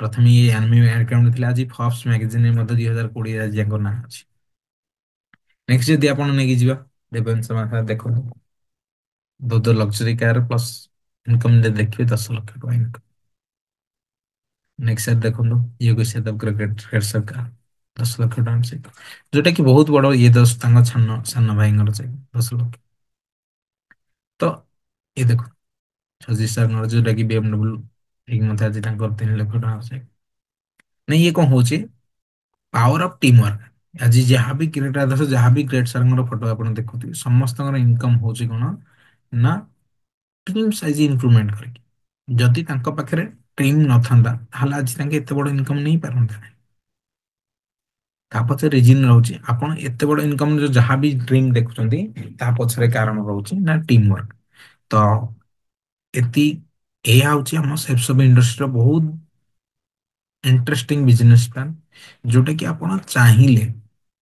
ପ୍ରଥମେ ଇଏ ଆର୍ମି ଆକାଉଣ୍ଟ ଥିଲା, ଆଜି ଫର୍ବ୍ସ ମ୍ୟାଗାଜିନରେ ମଧ୍ୟ 2020 ଆଜି ୟାଙ୍କ ନାଁ ଅଛି। ନେକ୍ସଟ ଯଦି ଆପଣ ନେଇକି ଯିବା ଦେବେନ୍ଦ୍ର ଶର୍ମା ସାର୍, ଦେଖନ୍ତୁ ଦୋ ଲକ୍ଜରୀ କାର ପ୍ଲସ୍ ଇନକମ୍ ଯଦି ଦେଖିବେ 10 ଲକ୍ଷ ଟଙ୍କା ଇନକମ୍। ନେକ୍ସଟ ସାର୍ ଦେଖନ୍ତୁ ଯୋଗେଶ ଯାଦବ ଗ୍ରେଟ୍ ସରକାର 10 ଲକ୍ଷ ଟଙ୍କା ସେ, ଯୋଉଟା କି ବହୁତ ବଡ ଇଏ ଦଶ ତାଙ୍କ ସାନ ସାନ ଭାଇଙ୍କର ସେ 10 ଲକ୍ଷ। ତ ଇଏ ଦେଖ ସଜିତ ସାର୍ଙ୍କର ଯୋଉଟା କି BMW ହେଇକି ମଧ୍ୟ ଆଜି ତାଙ୍କର 3 ଲକ୍ଷ ଟଙ୍କା ଅଛି। ନାଇଁ, ଇଏ କଣ ହଉଛି ପାୱାର ଅଫ ଟିମ୍ ୱାର୍କ। ଆଜି ଯାହା ବି ଗ୍ରେଟ୍ ଆଦର୍ଶ, ଯାହା ବି ଗ୍ରେଟ୍ ସାର୍ଙ୍କର ଫଟୋ ଆପଣ ଦେଖୁଥିବେ, ସମସ୍ତଙ୍କର ଇନକମ୍ ହଉଛି କଣ ନା ଟିମ୍ ସାଇଜ ଇମ୍ପ୍ରୁଭମେଣ୍ଟ କରିକି। ଯଦି ତାଙ୍କ ପାଖରେ ଟିମ୍ ନଥାନ୍ତା ତାହେଲେ ଆଜି ତାଙ୍କେ ଏତେ ବଡ ଇନକମ୍ ନେଇ ପାରନ୍ତେ ନାହିଁ। ତା ପଛରେ ରିଜନ ରହୁଛି ଆପଣ ଏତେ ବଡ ଇନକମ୍ ଯୋଉ ଯାହା ବି ଡ୍ରିମ୍ ଦେଖୁଛନ୍ତି ତା ପଛରେ କାରଣ ରହୁଛି ନା ଟିମ୍ ୱାର୍କ। ତ ଏତି ଏଇଆ ହଉଛି ଆମ ସେଫ୍ ସବ୍ ଇଣ୍ଡଷ୍ଟ୍ରିର ବହୁତ ଇଣ୍ଟରେଷ୍ଟିଂ ବିଜନେସ ପ୍ଲାନ୍, ଯୋଉଟା କି ଆପଣ ଚାହିଁଲେ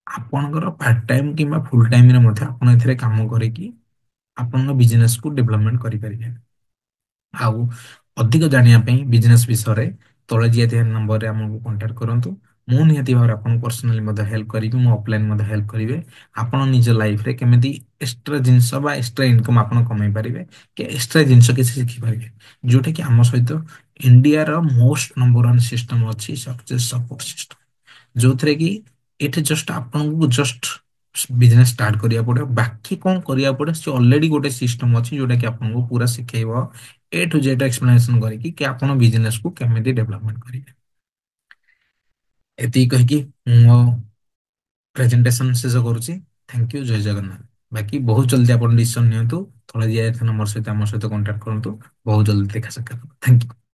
ଆପଣଙ୍କର ପାର୍ଟ ଟାଇମ କିମ୍ବା ଫୁଲ ଟାଇମରେ ମଧ୍ୟ ଆପଣ ଏଥିରେ କାମ କରିକି ଆପଣଙ୍କ ବିଜନେସକୁ ଡେଭଲପମେଣ୍ଟ କରିପାରିବେ। ଆଉ ଅଧିକ ଜାଣିବା ପାଇଁ ବିଜନେସ ବିଷୟରେ ତଳେ ଦିଆଯାଇଥିବା ନମ୍ବରରେ ଆମକୁ କଣ୍ଟାକ୍ଟ କରନ୍ତୁ। ମୁଁ ନିହାତି ଭାବରେ ଆପଣଙ୍କୁ ପର୍ସନାଲି ମଧ୍ୟ ହେଲ୍ପ କରିବି, ମୁଁ ଅଫଲାଇନ ମଧ୍ୟ ହେଲ୍ପ କରିବେ। ଆପଣ ନିଜ ଲାଇଫରେ କେମିତି ଏକ୍ସଟ୍ରା ଜିନିଷ ବା ଏକ୍ସଟ୍ରା ଇନକମ୍ ଆପଣ କମେଇ ପାରିବେ କି ଏକ୍ସଟ୍ରା ଜିନିଷ କିଛି ଶିଖିପାରିବେ, ଯୋଉଟା କି ଆମ ସହିତ ଇଣ୍ଡିଆର ମୋଷ୍ଟ ନମ୍ବର 1 ସିଷ୍ଟମ ଅଛି ସକ୍ସେସ ସପୋର୍ଟ ସିଷ୍ଟମ, ଯୋଉଥିରେ କି ଏଠି ଜଷ୍ଟ ଆପଣଙ୍କୁ ଜଷ୍ଟ ବିଜନେସ ଷ୍ଟାର୍ଟ କରିବାକୁ ପଡିବ, ବାକି କଣ କରିବାକୁ ପଡିବ ସେ ଅଲରେଡି ଗୋଟେ ସିଷ୍ଟମ ଅଛି ଯୋଉଟା କି ଆପଣଙ୍କୁ ପୁରା ଶିଖେଇବ ଏ ଟୁ ଜେଡ୍ ଏକ୍ସପ୍ଲେନେସନ କରିକି କି ଆପଣ ବିଜନେସକୁ କେମିତି ଡେଭଲପମେଣ୍ଟ କରିବେ। ଏତିକି କହିକି ମୁଁ ମୋ ପ୍ରେଜେଣ୍ଟେସନ ଶେଷ କରୁଛି। Thank you, ଜୟ ଜଗନ୍ନାଥ। ବାକି ବହୁତ ଜଲ୍ଦି ଆପଣ ଡିସିସନ ନିଅନ୍ତୁ, ତଳେ ଦିଆଯାଇଥିବା ନମ୍ବର ସହିତ ଆମ ସହିତ କଣ୍ଟାକ୍ଟ କରନ୍ତୁ, ବହୁତ ଜଲ୍ଦି ଦେଖା ସାକ୍ଷାତ। Thank you.